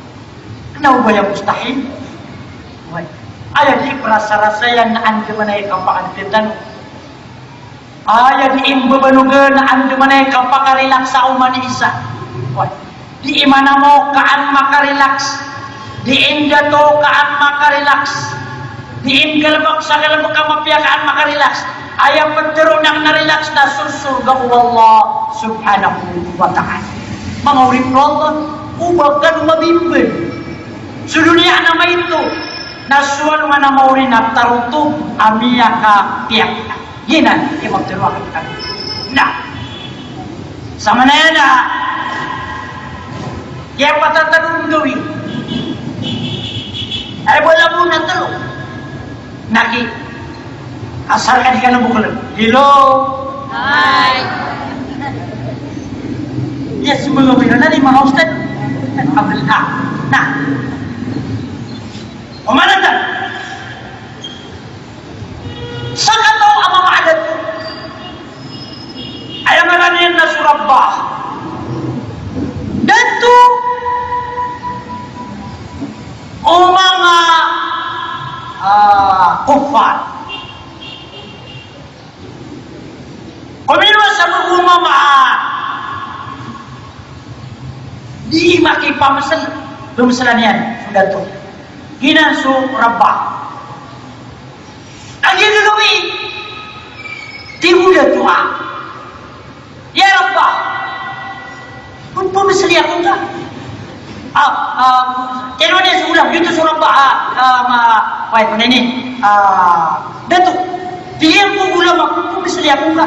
Kna o ba aya mustahil? Oway. Aya di prasarasayan na andamanaya i kapakadktan tano. Aya di imbabanogan na andamanaya i kapakarelax a oman i isa. Oway. Di imanamaw ka an makarelax. Di indato ka an makarelax. Di inggalbk sa galbk a mapiya ka an makarelax. Aya ptharoon a narelax na so sorga o Allah subhanahu wa ta'ala. Manga oripn o Allah, o ba kano mabimbn so doniya na maito, na so alongan a maori na tarotop a miyakapiya. Giyanan i pagtharoa kami. Na samanaya na kiyapatatago on gawii. Ay, wala mo na tlo. Na ki asar ka di ka na bukol. Hello. Hi. Yes, sebelum itu nanti mau Ustaz. Alhamdulillah. Na oman a da. Sakataw a mama a dato. Aya ngaran iyan na so Rabbah. Dato o manga, ah, kuffar. Kominowa sa mama a di makipamsl, pamslan iyan so dato. Giyanan so Rabbah. Kagiya gagawii, tig o dato a, "Ya Rabbah, pamsli ako ngka." Ah, ah, tiyanowa niyan so olam, giyoto so Rabbah, ah, ah, ma, wai, ano ini, ah, dato. Tig iyan ko golam a, ko pembeseli ako ka.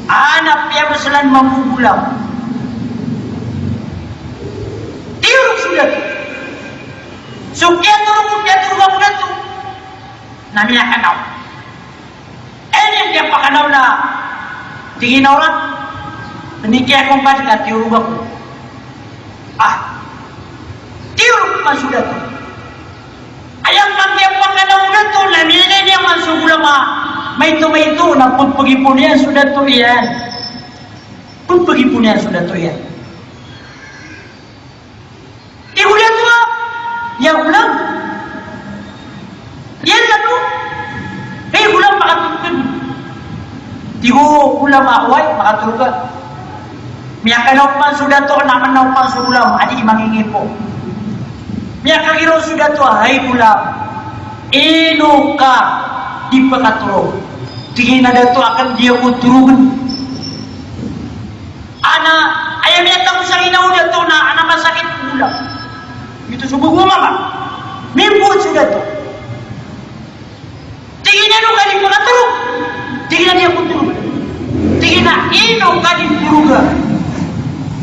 Ana piyabeselan mambo golam. Tiyorog so dato. So kiyatorog ko, kiyatorog ako dato. Na miyakanaw. Aya niyan kiyapakanaw na tig iyan a oran. Tig iyan ko, ka tiyorog ako. Ah. Tiyorog man so dato. Aya man kiyapakanaw o dato na miyailay niyan man so golam a maito-maito na pegipon iyan so dato iyan. Pegipon iyan so dato iyan. Tig o dato a, ya golam. Ya dato. Hay golam, makatorog ka. Tig o golam a, oway, makatorog ka. Miyakanaw man so dato, na manaw man so golam a di mangingipo. Miyakagiraw so dato a, hay golam, ino ka di pakatorog? Tig iyan a dato, aken di ako torogen. Ana, aya miyatago sa ginawa o dato na, ana masakit o golam. Ito so bago a mama. Mimboat so dato. Tig iyan a, ino ka di pakatorog? Tig iyan a, di ako torogen. Tig iyan a, ino ka di torogen?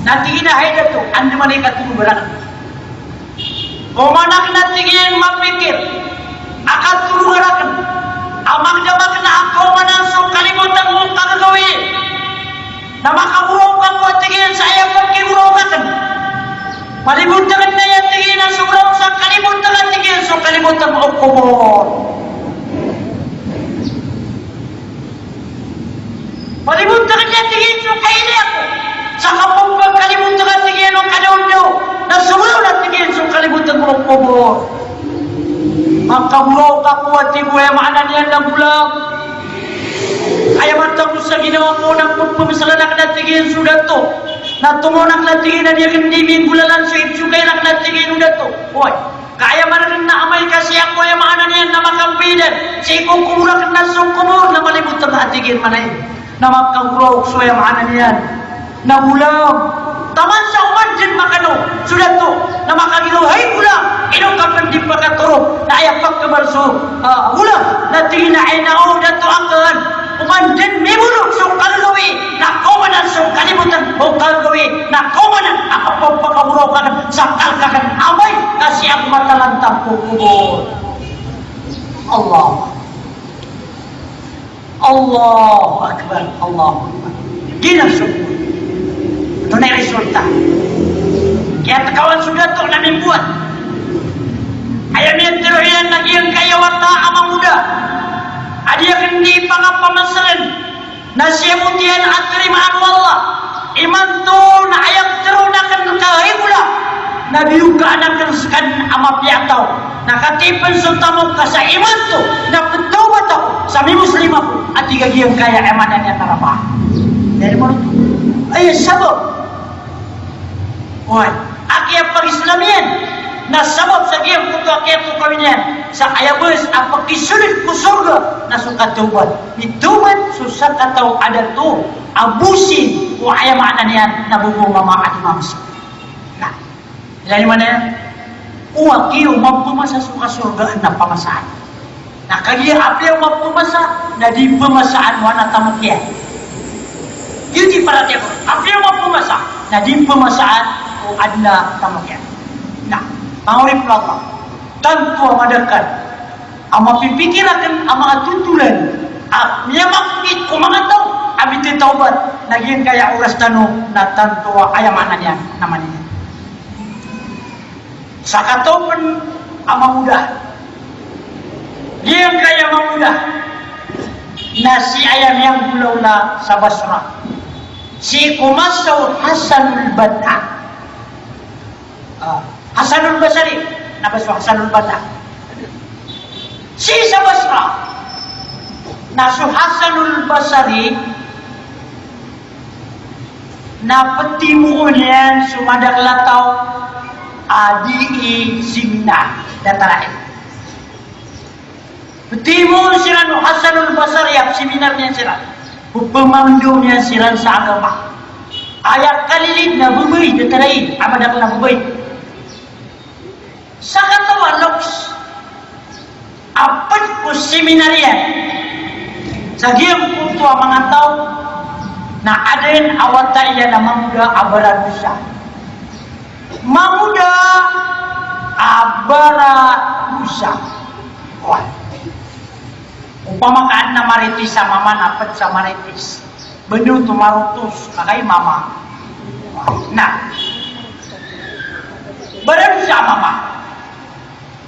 Na tig iyan a, hay dato, andamanaya i katoroga raken. Oman aken a tig iyan mapikir a katoroga raken a magdam aken a kaomanan so kalibotan ko kagagawii. Na makaboraok ako a tig iyan sa aya pagkiboraok aken. Paliboten aken aya tig iyan a so boraok sa kalibotan a tig iyan so kalibotan ko kobor. Paliboten aken aya tig iyan so kailay ako sa kapagpakalibotan a tig iyan o kadaondaw na so boraok na tig iyan so kalibotan ko kobor. Makaboraok ako a tig o, aya maana niyan na golam. Aya matago sa ginawa ko na pembeselan aken a tig iyan so dato. Na tongon aken a tig iyan a di aken di minggolalan so ipsokay aken a tig iyan o dato. Oway. Ka aya maana niyan na amay ka sii ako, aya maana niyan na makambidal sii ko kobor aken na so kobor na malibot aken a tig iyan manaya. Na makaboraok so, aya maana niyan na golam. Taman sa oman den makano so dato na makagiraw, hay golam, ino ka pen di pakatorog? Na aya pakabar so, ah, golam na tig iyan a, ay na o dato aken, oman den miboraok so kagagawii na kaomanan so kalibotan ko kagagawii na kaomanan a kapagpakaboraok aken sa kalk aken amay ka sii ako matalantang ko kobor. Allah. Allahu Akbar, Allahu Akbar. Giyanan so, antonaa i resulta? Kiyatekawan so dato na mimboat. Aya miyatharo iyan na giyangkaya wata a mangoda a di aken di pakapamasalen na sii bo tiyan a tarimaan o Allah. Imanto na aya ptharoon aken rka, hay golam, na biyokaan aken ska a mapiya a taw. Na katii pen so tamok ka sa imanto na pthawbat ako sa mimoslim ako a tig a giyangkaya, aya maana niyan na raba. Dari manoto. Aya sabap. Oway, a kiyapag-Islam iyan na sabap sa giyangkoto a kiyatokawi niyan sa aya bes a pkisodad ko sorga na so kathawbat. Mithawbat so sakataw a dato a bosi ko, aya maana niyan na, bobo mama a di mamasa. Na ilay mana o aki o mapmasa so kasorgaan na pamasaan. Na kagiya apiya o mapmasa na di pmasaan o adn a tamok iyan. Giyoto i paratiyaya ko. Apiya o mapmasa na di pmasaan o adn a tamok iyan. Na, manga oripn o Allah, tanto a madakl a mapipikir akn a manga totolan a miyamangkit ko manga taw a mithawbat, na giyangkaya oras tano na tanto a aya maana niyan na manini. Sakataw pn a mangoda. Giyangkaya mangoda na sii aya miyanggolawla sa Basra. Sii ko masa o Hasanul Banna. Ah, Hasanul Basri. Na ba so Hasanul Banna? Sii sa Basra. Na so Hasanul Basri na ptimoon iyan so madakl a taw a dii seminar, datar a ilmo. Ptimoon siran o Hasanul Basri a pseminar iyan siran. Pphangndao iyan siran sa agama. Aya kalilid na babay, datar a ilmo, a madakl a babay. Sakataw a loks a pd ko seminar iyan Sa giyangkoto a manga taw na adn a wata iyan a mangoda a baradosa. Mangoda a baradosa. Oway. Opama ka adn a maritis a mama na pd sa maritis. Bndo to marotos ka kay mama. Na. Baradosa a mama.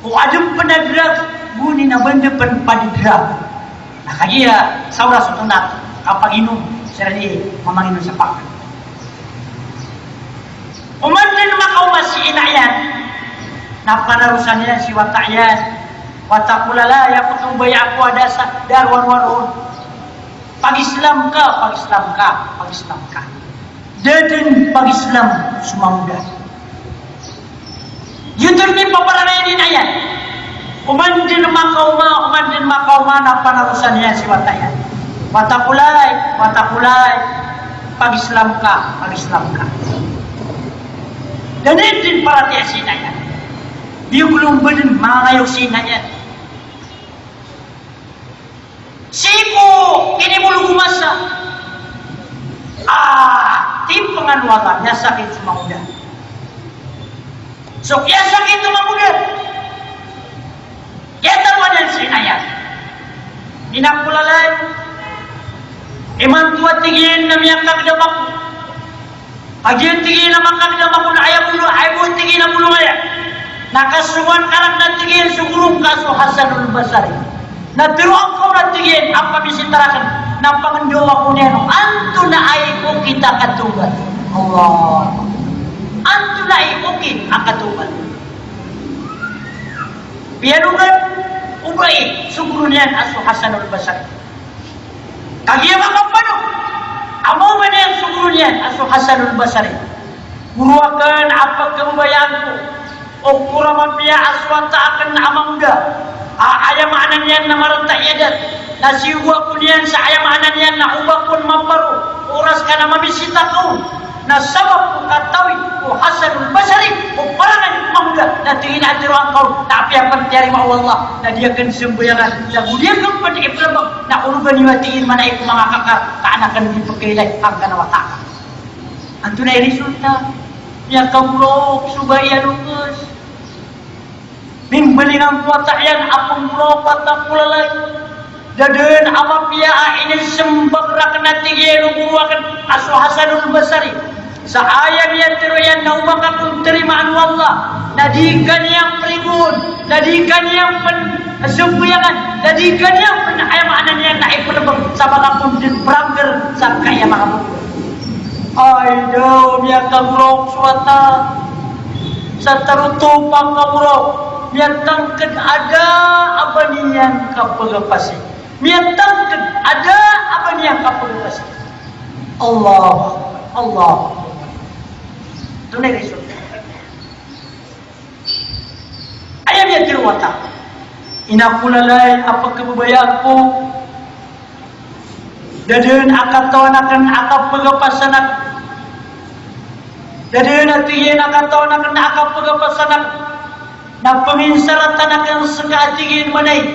O adn pn a drug, goni na banda pn pd a drug. Na kagiya sa oras oto na kapaginom, siran i mamanginom sa pakn. Oman dn makaoma si ina iyan, na panarosan iyan si wata iyan, wata ko lalay a pkhabaya ako a da sa, da a rowar-rowar on. Pag-Islam ka, pag-Islam ka, pag-Islam ka. Da dn pag-Islam so mangoda. Giyoto dn i paparangayan iyan. Oman dn makaoma, oman dn makaoma na panarosan iyan si wata iyan. Wata ko lay, wata ko lay, pag-Islam ka, pag-Islam ka. Da dn paratiyaya si ina iyan. Biyoglomba dn, mangayo si ina iyan. Sii ko inimolog o masa a tipangan o Allah, miyasakit so mangoda. So kiyasakit o mangoda, kiyataroan iyan si ina iyan. Ina ko lalay, imanto a tig iyan na miyakagdam ako. Kagiya tig iyan a makagdam ako na aya bolo, aya bo tig iyan a bolong aya. Na kasongowan ka rakn a tig iyan so goro ngka a so Hasanul Basri. Na tharoa ngka on a tig iyan a pamisita rakn, na pangndaoa ko niyan on, antonaa i okit a katogal. Allah. Antonaa i okit a katogal. Piyanogan o bai so goro niyan a so Hasanul Basri. Kagiya makapano a maoma niyan so goro niyan a so Hasanul Basri. Goro akn a pkhababayaan ko, o ko ra mapiya a so wata akn a mangoda a aya maana niyan na marata i adat, na siyogo ako niyan sa aya maana niyan na oba kon maparo, oras ka na mamisita ka on. Na sabap ko katawi ko Hasanul Basri ko parangan ko mangoda, na tig iyan a tharoa ngka on na apiya pn tiyarima o Allah, na di akn sambayangan, na go di akn pn ipnbng, na ologan iyo a tig iyan manaya ko manga kakar ka an akn di pkhailay angkanan a wata ka. Antonaa i resulta? Miyakaborok so bai a lokes. Mimbalingan ko wata iyan a pmborok, wata ko lalay. Da dn a mapiya a inismbag rakn a tig iyan o goro akn a so Hasanul Basri. Sa aya miyatharo iyan na oba ka kon tarimaan o Allah, na di ka niyan prigon, na di ka niyan pn sambayangan, na di ka niyan pn, aya maana niyan na ipnbng, sa ba ka kon dn prangkl sa kaya manga bokol. Ay daw, miyakaborok so wata. Sa tharoa oto pakaborok, miyatangkd a da a ba niyan kapagapasi. Miyatangkd a da a ba niyan kapagapasi. Allahu Akbar, Allahu Akbar. Antonaa i resulta? Aya miyatharo o wata. Ina ko lalay a pkhababayaan ko, da dn a katawan akn a kapagapasan akn. Da dn a tig iyan a katawan akn a kapagapasan akn. Na pnginsaratan akn ska a tig iyan manaya.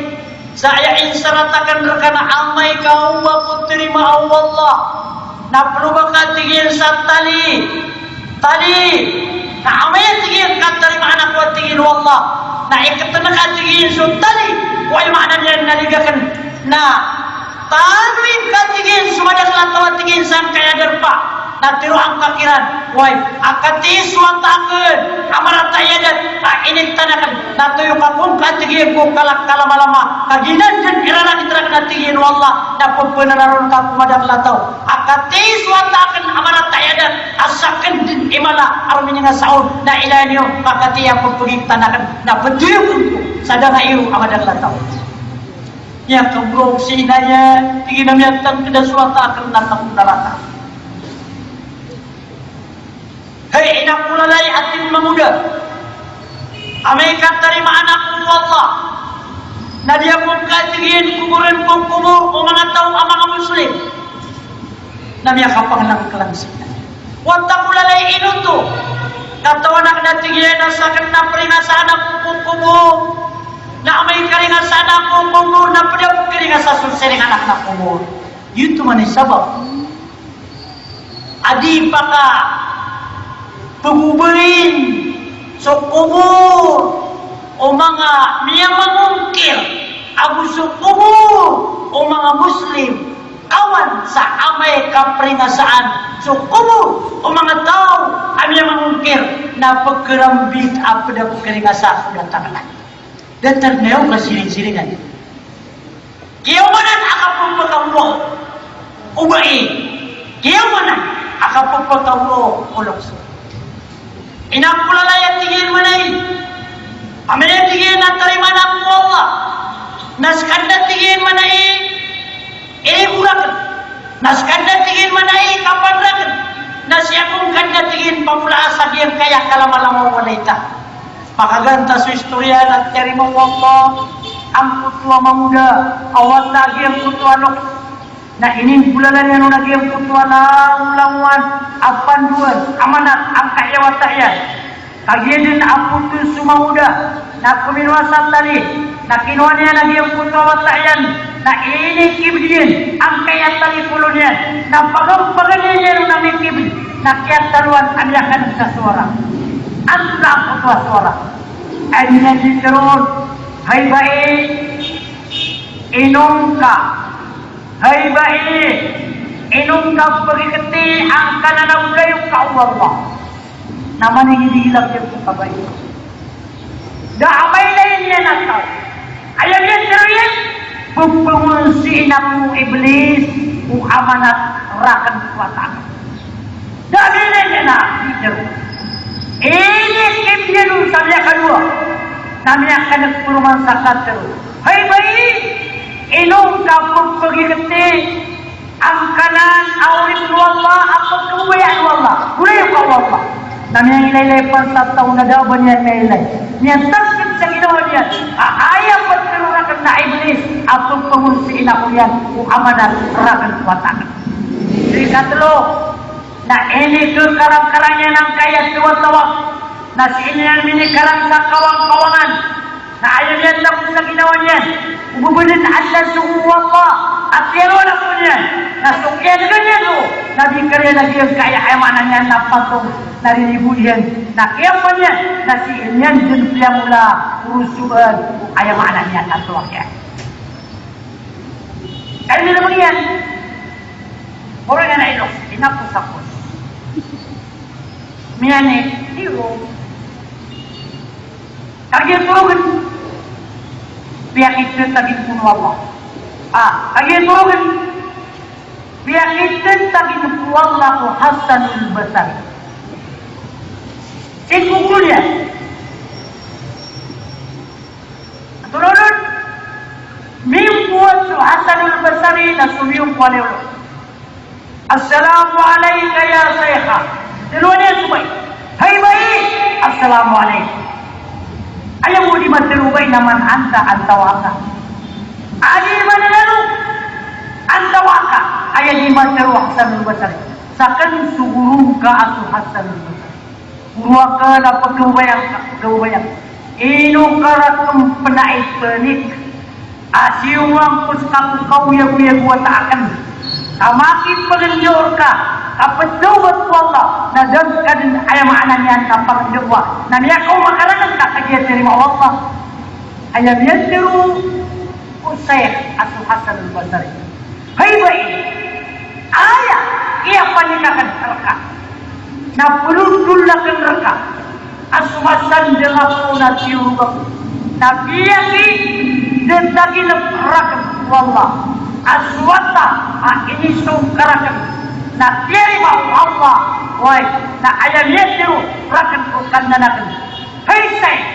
Sa aya insarata akn rka na amay ka oba ko tarimaa o Allah, na ploba ka a tig iyan sa tali. Tali. Na amay a tig iyan ka tarimaan ako a tig iyan o Allah, na iktn ka a tig iyan so tali. Oway, maana niyan na lig akn. Na tanoy ka a tig iyan so madakl a taw a tig iyan sangkaya darpa. Na tharoa ngka kiran, oway, a katii so wata akn a marata i adat a inittan akn, na toyo ka kon ka a tig iyan ko kalak kalamalama, ka giyanan dn i rarangit rakn a tig iyan o Allah, na pphanararon ka ko madakl a taw. A katii so wata akn a marata i adat a sakn dn i mala a romininga sa on, na ilaya niyo ka katii a pphagitan akn, na pthoyokn ko sa danga iyo a madakl a taw. Miyakaborok si ina iyan, tig iyan a miyatangkd a so wata akn na takot naraka. Hay ina ko lalay a tig iyan mangoda, amay ka tarimaan ako o Allah, na di ako ka a tig iyan koborn ko kobor o manga taw a manga Muslim. Na miyakapanglangklang sii. Wata ko lalay, ino oto? Katawan akn a tig iyan a sakn na pringasaan ako ko kobor. Na amay ka ringasaan ko kobor, na pd a pkaringasa so siringan akn a kobor. Giyoto man i sabap a di pakapgobain so kobor o manga miyamangongkir, ago so kobor o manga Muslim, kawan sa amay ka pringasaan so kobor o manga taw a miyamangongkir, na pkarambit a pd a pkaringasa ko da tanglan. Datar na iyo kasiringsiringan. Kiyawanan a kapphakaowa o bai. Kiyawanan a kapphakaowa o loks. Ina ko lalay a tig iyan man ai, amay a tig iyan a tarimaan ako o Allah, na skanda tig iyan man ai, inibo rakn. Na skanda tig iyan man ai, kapan rakn. Na sii ako ngkanda tig iyan papola a sa giyangkaya kalamalama o walay ta. Makaganta so istorya na tiyarima o Allah angkoto a mangoda a wata a giyangkoto a loks. Na ininggolalan iyan on a giyangkoto a langolangowan a pandoan, amanat, angkaya wata iyan. Kagiya dn a potos so mangoda, na kominowa sa tali, na kinowa niyan a giyangkoto a wata iyan, na inikibd iyan angkaya tali polo niyan, na pagampagan iyan on a mikibd, na kiyatalowan a miyakaneg sa sowara. Antonaa angkoto a sowara? Aya niyan di tharoon, hay bai, ino ngka, hay bai, ino ngka pagikti angkanan a bolayoka o Allah. Na maningilngil iyan ko kabaya. Da a mailay niyan a taw. Aya miyatharo iyan, pphangonsii ako o Iblis o amanat rakn ko wata akn. Da a mailay niyan a itharo. Inikibd iyan on sa miyakadowa. Na miyakaneg pman sa katharo. Hay bai, ino ngka pphagikti angkanan a oripn o Allah a pkhababayaan o Allah, bolayoka o Allah. Na miyailay-ilay pn sa taw na da a ba niyan mailay. Miyatangkd sa ginawa niyan a aya pitharo rakn na Iblis a pphangonsii ako niyan o amanat rakn ko wata akn. Sii katlo, na inikharangkarang iyan angkaya tawatawat. Na sii niyan minikarang sa kawangkawangan. Na aya niyan tapos sa ginawa niyan, o ba dn adn a sogo o Allah a tiyaroon ako niyan. Na so kiyanega niyan on, na di kariyan a giyangkaya, aya maana niyan na patong, na rinibo iyan. Na kiyapa niyan, na sii niyan dn piyamola o rosoan, aya maana niyan na towak iyan. Aya niyan a ba niyan. Ora niyan a ino, inapos-apos. Miyaneg, iyo. Kagiya torogn, piyakitad tagin ko Allah. Ah, kagiya torogn, piyakitad tagin ko Allah ko Hasanul Basri. Sii ko goro niyan. Antonaa oto? Mimbowat so Hasanul Basri na somiyong ko walay olo. Assalamu alayka ya shaykh. Tharoa niyan so bai. Hay bai, assalamu alayk. Aya bo di matharo o bai na man anta, antawaa ka. Aya di matharo, antawaa ka. Aya di matharo o Hasanul Basri. Sakn so goro ngka a so Hasanul Basri. Goro akn a pkhababayaan ka, pkhababayaan ka. Ino ka rakn pn a ipanik a siyongan ko ska ko kaoyagoyag o wata akn a makipagndao rka a ptawbat ko Allah, na da ngka dn, aya maana niyan na pagndao, na miyakaoma ka rakn ka kagiya tiyarima o Allah. Aya miyatharo o Shaykh a so Hasan al-Basri. Hay bai, aya kiyapanik akn rka na pnotol akn rka a so masa a da ngka pn a tiyorog ako, na piyakitad tagin rakn o Allah a so wata a inisong ka rakn na tiyarima o Allah. Oway, na aya miyatharo rakn o Kadnan akn, hay Shaykh,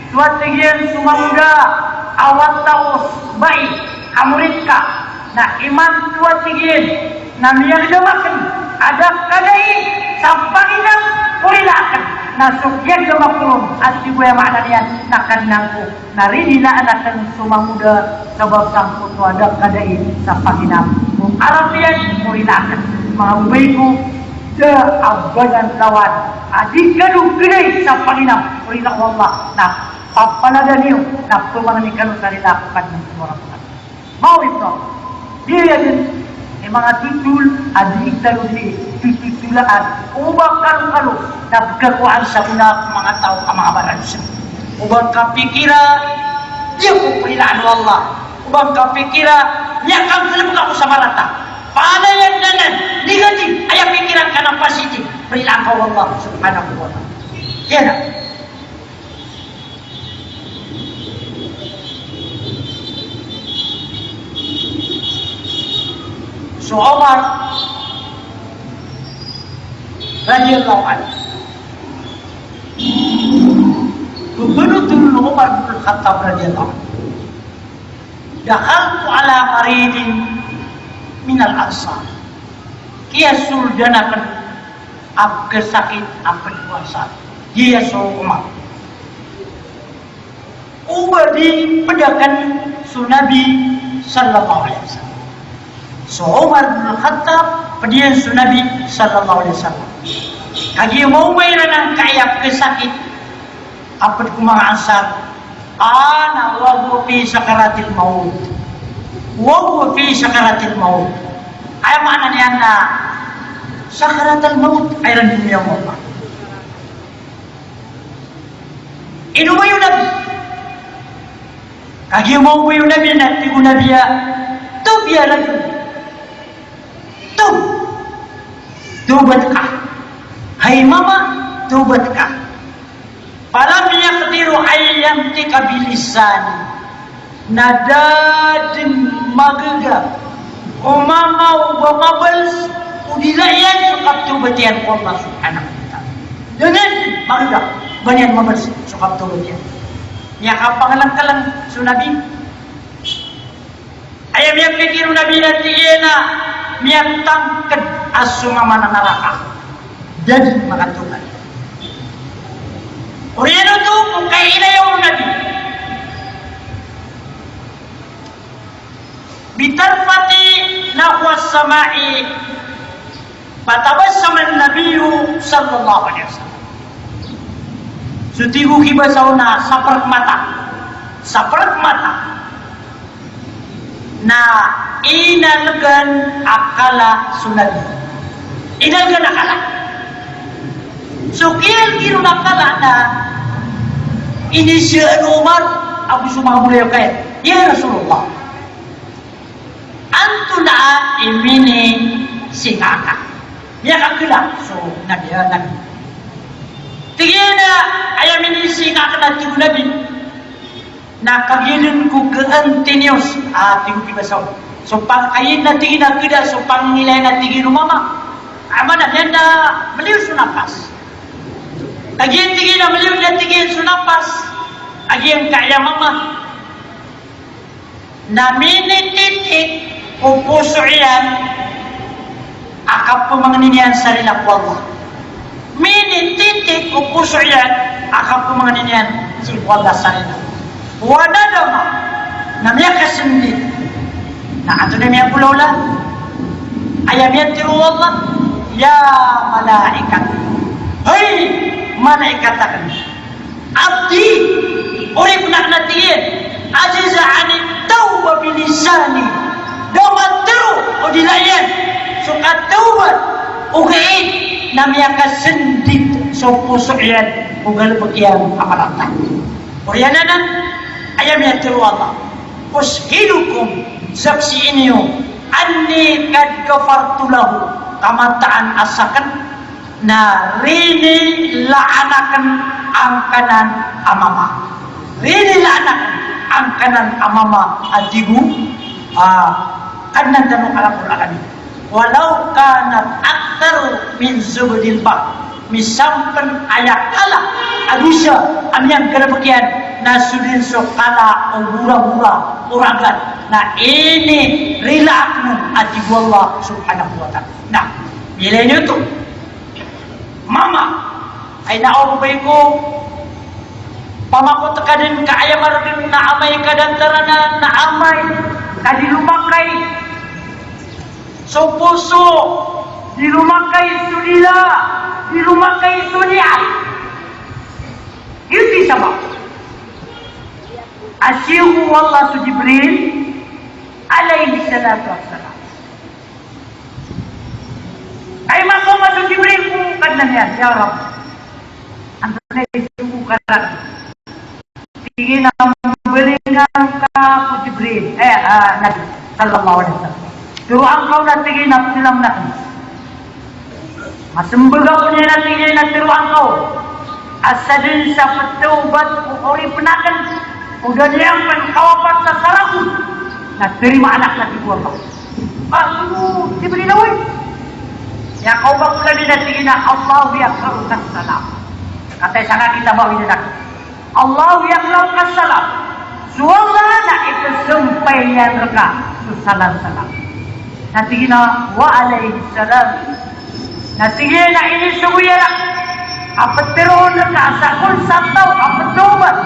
so, a tig iyan, so mangoda a wata o bai a morit ka, na imanto, a tig iyan, na miyagdam akn a da kadai sa panginam ko rila akn, na so kiyagdam ako ron a tig o, aya maana niyan na Kadnan ko, na rinilaan akn so mangoda sabap sangkoto a da kadai sa panginam ko arap iyan ko rila akn. Manga babay ko, da a banan lawan a di kadokadai sa panginam ko rila o Allah, na Papanada niyo na pemangni kano sa rila ko Kadnan ko Mama. Mawit no. Di aya den i manga totol a di tano di totolaan o ba kano-kano na pekakowaan sa gona ko manga taw a manga baradosa. O ba kapikira, di ako perilaan o Allah. O ba kapikira, miyakanggalebek ako sa marata. Panayan anan, negative, aya pikiran ka na positive, perilaan ka o Allah subhanahu wa ta'ala. Aya na. So Omar radiyallahu anhu, pepenotolen o Omar bin Khattab radiyallahu anhu, "Dakhaltu ala maridin minal Ansar." Kiyasoldan aken a pekesakit a ped ko Ansar. Giya so Omar. O ba di ped aken so Nabi sallallahu alaihi wasallam. So Omar bin Khattab, ped iyan so Nabi sallallahu alaihi wasallam. Kagiya maoma iran angkaya pekesakit a ped ko manga Ansar, ana wa huwa fi sakaratil maut. Wa huwa fi sakaratil maut. Aya maana niyan na sakaratil maut, aya iran di niyan maoma. Inobay o Nabi. Kagiya maobay o Nabi na tig o Nabi a, "Tub ya rajul. Tub. Tawbat ka. Hay mama, tawbat ka." Falam yaqdiru an yantiqa bilisani. Na da den magaga o mama o ba mabals o dila iyan so kapthawbat iyan ko Allah subhanahu wa ta'ala. Da den magaga ba niyan mabals so kapthawbat iyan. Miyakapangelengkeleng so Nabi. Aya miyapikir o Nabi na tig iyan a miyatangked a so mama na naraka. Da den makatawbat. Oriyan oto ko kailaya o Nabi. Bitarfati nahwas samai, fatabassama an-Nabiyyu sallallahu alaihi wasallam. So tig o kibasa on na saperek mata. Saperek mata. Na inalegan a kala so Nabi. Inalegan a kala. So kiyalegan a kala na inizaan o Omar ago so manga bolayoka iyan, "Ya Rasulullah, antonaa i minisinga aken?" Miyakakala so Nabi, a, Nabi. Tig iyan a, "Aya minisinga aken," a tig o Nabi, "na kagiya den ko ka-antiniyos," a tig o kibasa on. So pang-, kagiya den a tig iyan a keda so pangilay na tig iyan o mama. Aya maana niyan na maliyo so napas. Kagiya tig iyan a maliyo na tig iyan so napas a giyangkaya mama na minititik o poso iyan a kapemangnin iyan sa rila ko Allah. Minititik o poso iyan a kapemangnin iyan sii ko Allah sa rila. Wa nadama, na miyakasendit. Na antonaa i miyakolaola? Aya miyatharo o Allah, "Ya malaikat, hay malaikat aken, abdi, oripen aken," a tig iyan, "ajza anit tawbah bilisani." Da matharo o dila iyan so katawbat, ogaid na miyakasendit so poso iyan ko galebek iyan a marata. Oriyan anan, aya miyatharo o Allah, "Ushhidukum, saksii niyo, anni qad ghafartu lahu, ka mataan a saken na rinilaan aken angkanan a mama." Rinilaan aken angkanan a mama a tig o, a, Kadnan tano a Rabbul Alamin. Walau kanat akthara min zabadil bahr. Misan pen aya kala a dosa a miyanggalebek iyan na so den so kala o bora-bora o ragat, na inirila aken on, a tig o Allah subhanahu wa ta'ala. Na, miyailay niyo oto. Mama, ay na o babay ko, pamakot ka den ka aya margen na amay ka den tarana na amay ka di lomakay so poso, di lomakay so dila, di lomakay so niyat. Giyoto i sabap. A siyogo o Allah so Jibril alayhis salatu wassalam. Ay, makaoma so Jibril ko Kadnan iyan, "Ya Rabb, antonaa i siyogo ka rakn?" Tig iyan a, "Mbalingan ka ko Jibril, eh, ah, Nabi, sallallahu alaihi wasallam. Tharoa ngka on," na tig iyan, "a pzalam akn. Masmbag ako niyan," na tig iyan, "a tharoa ngka on a sadn sa pthawbat ko oripn akn, o da niyan pn kawapat sa saragon, na tarimaan akn," na tig o Allah. Ba, so Jibril a, oway. Miyakaoma ko Nabi, na tig iyan a, "Allahu yaqra'ukas salam." Kataya sangkai a kitab a oway na, "Allahu yaqra'ukas salam." So Allah na ipzampay niyan rka so salam, salam. Na tig iyan a, "Wa alayhis salam." Na tig iyan a inisogo iyan rka a ptharoon rka a sakn sa taw a pthawbat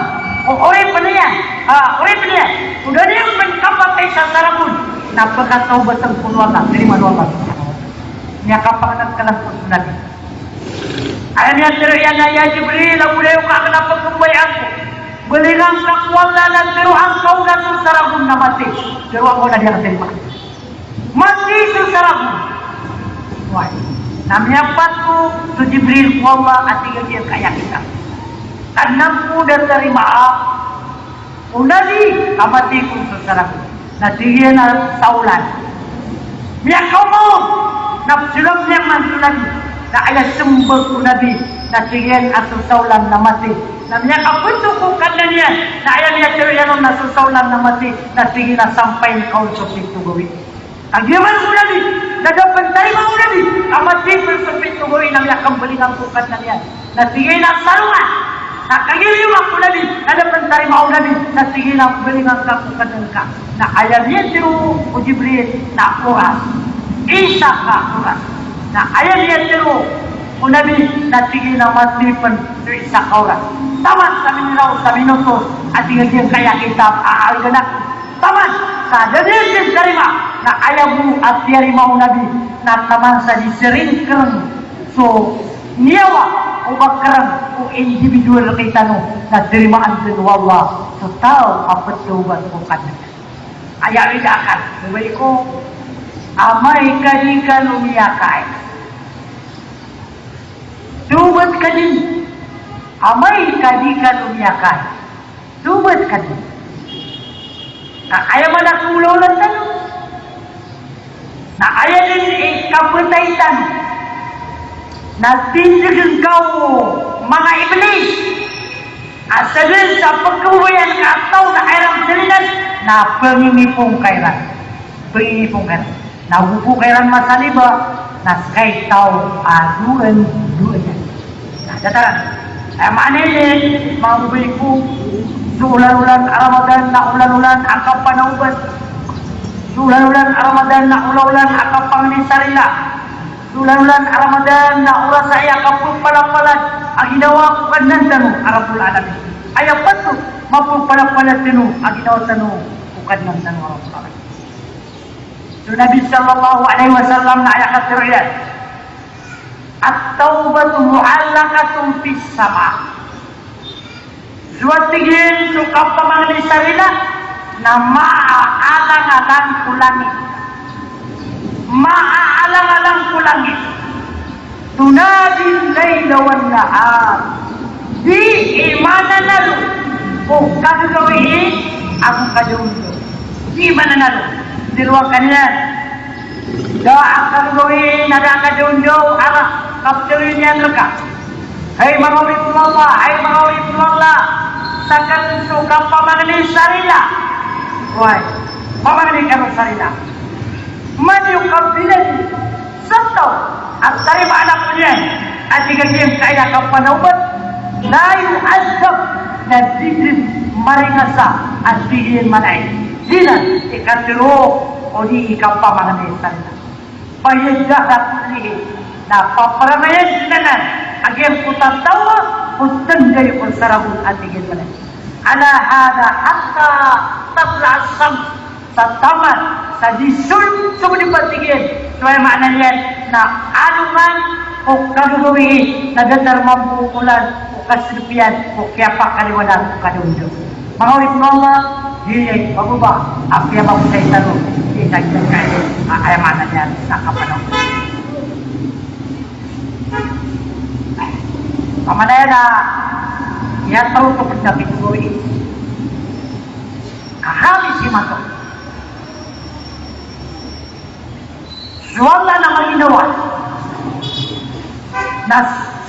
ko oripn iyan, ah, oripn iyan, o da niyan pn kapatay sa saragon, na pkatawbatn ko o Allah, tarimaan o Allah. Miyakapangnngkn ko Nabi. Aya miyatharo iyan a, "Ya Jibril, a bolayoka akn a pkhabayaan ko. Mbalingan ka ko Allah na tharoa ngka on a so saragon na mati." Tharoa ngka on a di akn tarimaan. Mati so saragon. Oway. Na miyapatot so Jibril ko Allah a tig a giyangkaya kitab. Ka na ko da tarimaa o Nabi a mati kon so saragon. Na tig iyan a sa olan. Miyakaoma on, na pzalam iyan man so Nabi. Na aya smbag o Nabi, na tig iyan a so sa olan na mati. Na miyakapto ko Kadnan iyan, na aya miyatharo iyan on na so sa olan na mati, na tig iyan a sampayn ka on so pito gawii. Kagiya man ko Nabi, na da pn tarimaa o Nabi a mati pn so pito gawii, na miyakamblingan ko Kadnan iyan. Na tig iyan a sa rongan. Na kagiya man ko Nabi, na da pn tarimaa o Nabi, na tig iyan a mblingan ka ko Kadnan ka. Na aya miyatharo o Jibril na oras. Isa ka oras. Na aya miyatharo o Nabi, na tig iyan a mati pn so isa ka oras. Taman sa miniraw sa minutos, a tig a giyangkaya kitab a alganak. Taman sa da niyan dn tarimaa, na aya bo a tiyarima o Nabi, na taman sa di sringkrng so niyawa o ba krng o individual rktano, na tarimaan dn o Allah so taw a pthawbat ko Kadnan. Aya ida akal, sabay ko, amay ka di kano miyakaay, thawbat ka dn. Amay ka di kano miyakaay, thawbat ka dn. Na aya man a kaolaola tano, na aya dn i kapatay tano, na tindgn ka o manga iblis a sadn sa pkhababayaan ka a taw na aya ran salinan, na pangingipon ka iran. Pangingipon ka iran. Na go ko ka iran masaliba, na ska i taw a doon, doon iyan. Na datar. Aya maana niyan, manga babay ko, so olan-olan a Ramadan na olan-olan a kapanawbat. So olan-olan a Ramadan na olan-olan a kapangni sa rila. So olan-olan a Ramadan na oras aya kapepalapalad a ginawa ko Kadnan tano a Rabbul Alamin. Aya patot mapepalapalad tano a ginawa tano ko Kadnan tano a Rabbul Alamin. So Nabi sallallahu alaihi wasallam na aya katharo iyan, "At-tawbatu mu'allaqatun fis sama." So a tig iyan so kapamangni sa rila na maalang-alang ko langit. Maalang-alang ko langit. Tunadil layla wan nahar. Di imananalo ko kagagawii ago kadaondaw. Di imananalo. Di rowa kaniyan. Da a kagagawii na da a kadaondaw a kaptharoon iyan rka. Hay manga oripn o Allah, hay manga oripn o Allah. Sakn so kapamangni sa rila. Oway. Pamangni kano sa rila. Man yuqabbila sa taw a tarimaan ako niyan a di giyangkaya kapanawbat, la yu'adhdhab, na di dn maringasa a di dn manay. Di nan ikatharo o di kapamangni sa rila. Fa hiya dahra kullihi, na paparangayan dn anan a giyangkoto a taw a o tnday o saragon a di dn manay. Ala hadha hatta tatla' ash-shams. Sa taman sa di sold so di patigil. So aya maana niyan na alongan o kagagawii na datar mambo o olan o kasdp iyan o kiyapakaliwanag o kadaondaw. Manga oripn o Allah, di aya bababa, apiya ba ko sa isa ron, di isa kita kaya, a, aya maana niyan, na kapanaw. Pamanaya na, aya tao to pn na pito gawii. Kahami si mato. So Allah na maginawa. Na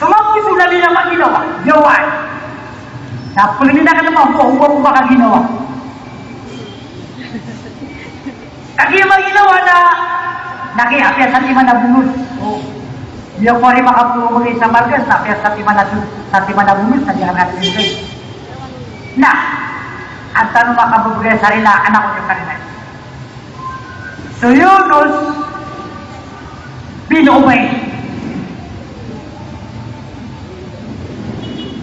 so manga so Nabi na maginawa. Gawai. Na pagni na ka na mambo, huwa ko makaginawa. Kagiya maginawa na, na kagiya apiya satiman a bonus. O. Di ako ari makapagay sa margas, na apiya satiman a, satiman a bonus, na di ako ari. Na, antaa on makababagay sa rila, anak ko sa rila. So Yunus bin Umayr.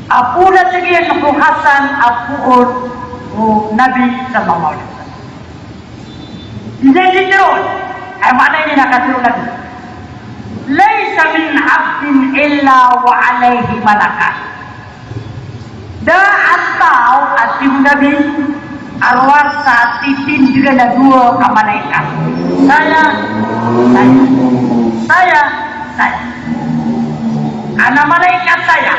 Apo na tig iyan ko Hasan, apo o Nabi sallallahu alaihi wasallam. Iyan di tharoon, aya maana ini na katharo o Nabi. Laysa min abdin illa wa alayhi malakan. Da a taw a tig o Nabi a rowar sa titindgan a dowa a malaikat. Saya, saya. Saya, saya. Ana malaikat saya.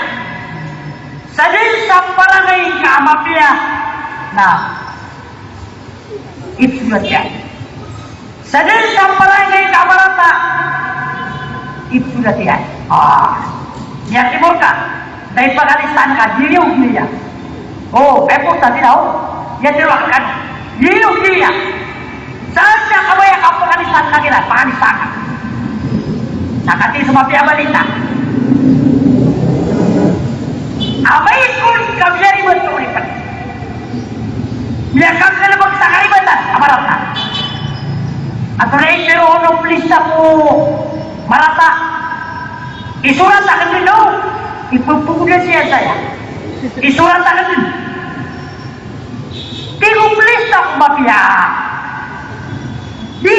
Sa dn sa parangay ka a mapiya. Na. Ipsorat iyan. Sa dn sa parangay ka a marata. Ipsorat iyan. Ah. Miyatimo rka. Taw i pagalistaan ka, di iyo giya. O, ay po, taw di na, o. Miyatimo rka. Di iyo giya. Sa sa kabaya ka pagalistaan ka kira, pagalistaan ka. Na katii so mapiya a balita. Amay kon ka miyaribet so oripn. Miyakanggalbk sa karibatan a marata. Antonaa i tharoon o polis ko marata? Isorat akn dn, o. Ipphogod iyan saya. Isorat akn dn. Tig o polis ko mapiya. Di.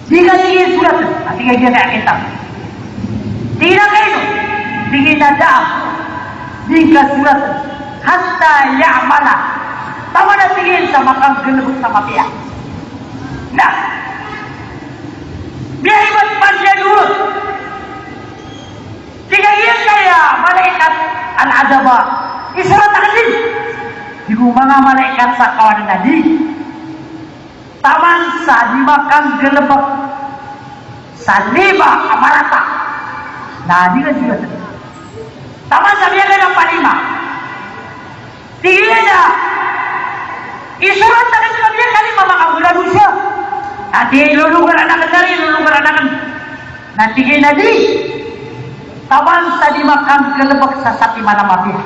Di ka, tig iyan, soratn, a tig iyan a kitab. Tig iyan a kaino? Tig iyan a da a di ka soratn. Hatta ya'mala. Taman a, tig iyan, sa makanggalbk sa mapiya. Na. Miyaribat pn sa dowa. Tig iyan a, ya malaikat al-adhaba. Isorat akn dn. Tig o manga malaikat sa kawanan a di. Taman sa di makanggalbk sa lima a marata. Na di ka, di ka. Taman sa miyakala pa lima. Tig iyan a, isorat akn sa miyakalima a makaboradosa. Na tig iyan a, ilologaran akn, na ilologaran akn. Na tig iyan a di. Taman sa di makanggalbk sa satiman a mapiya.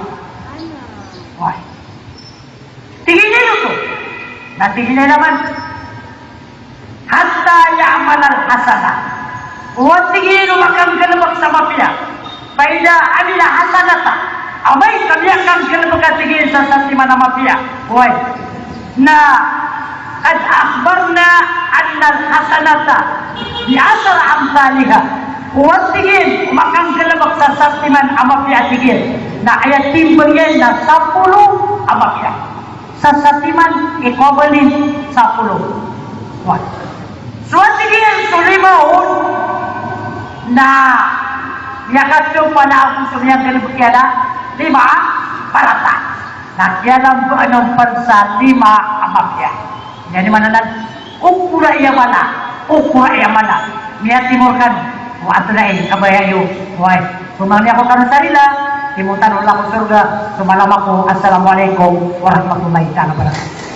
Oway. Tig iyan a ino oto? Na tig iyan a ino man. Hatta ya'malal hasanah. O, tig iyan, o makanggalbk sa mapiya. Fa idha amila hasanatan. Amay ka miyakanggalbk, tig iyan, sa satiman a mapiya. Oway. Na qad akhbarna annal hasanata bi ashri amthaliha. O, tig iyan, o makanggalbk sa satiman a mapiya, tig iyan, na aya timbang iyan na sapolo a mapiya. Sa satiman, equivalent sapolo. Oway. So, tig iyan, so lima on na miyakatlo pn a ago so miyanggalbk iyan a lima a marata. Na kiyalambo anan pn sa lima a mapiya. Aya maana nan, okora i amala, okora i amala. Miyatimo rkano. O, antonaa i kabaya iyo. Oway. So mangni ako kano sa rila, timoon tano rila ko sorga. So malam ako. Assalamu alaikum warahmatullahi taala wabarakatuh.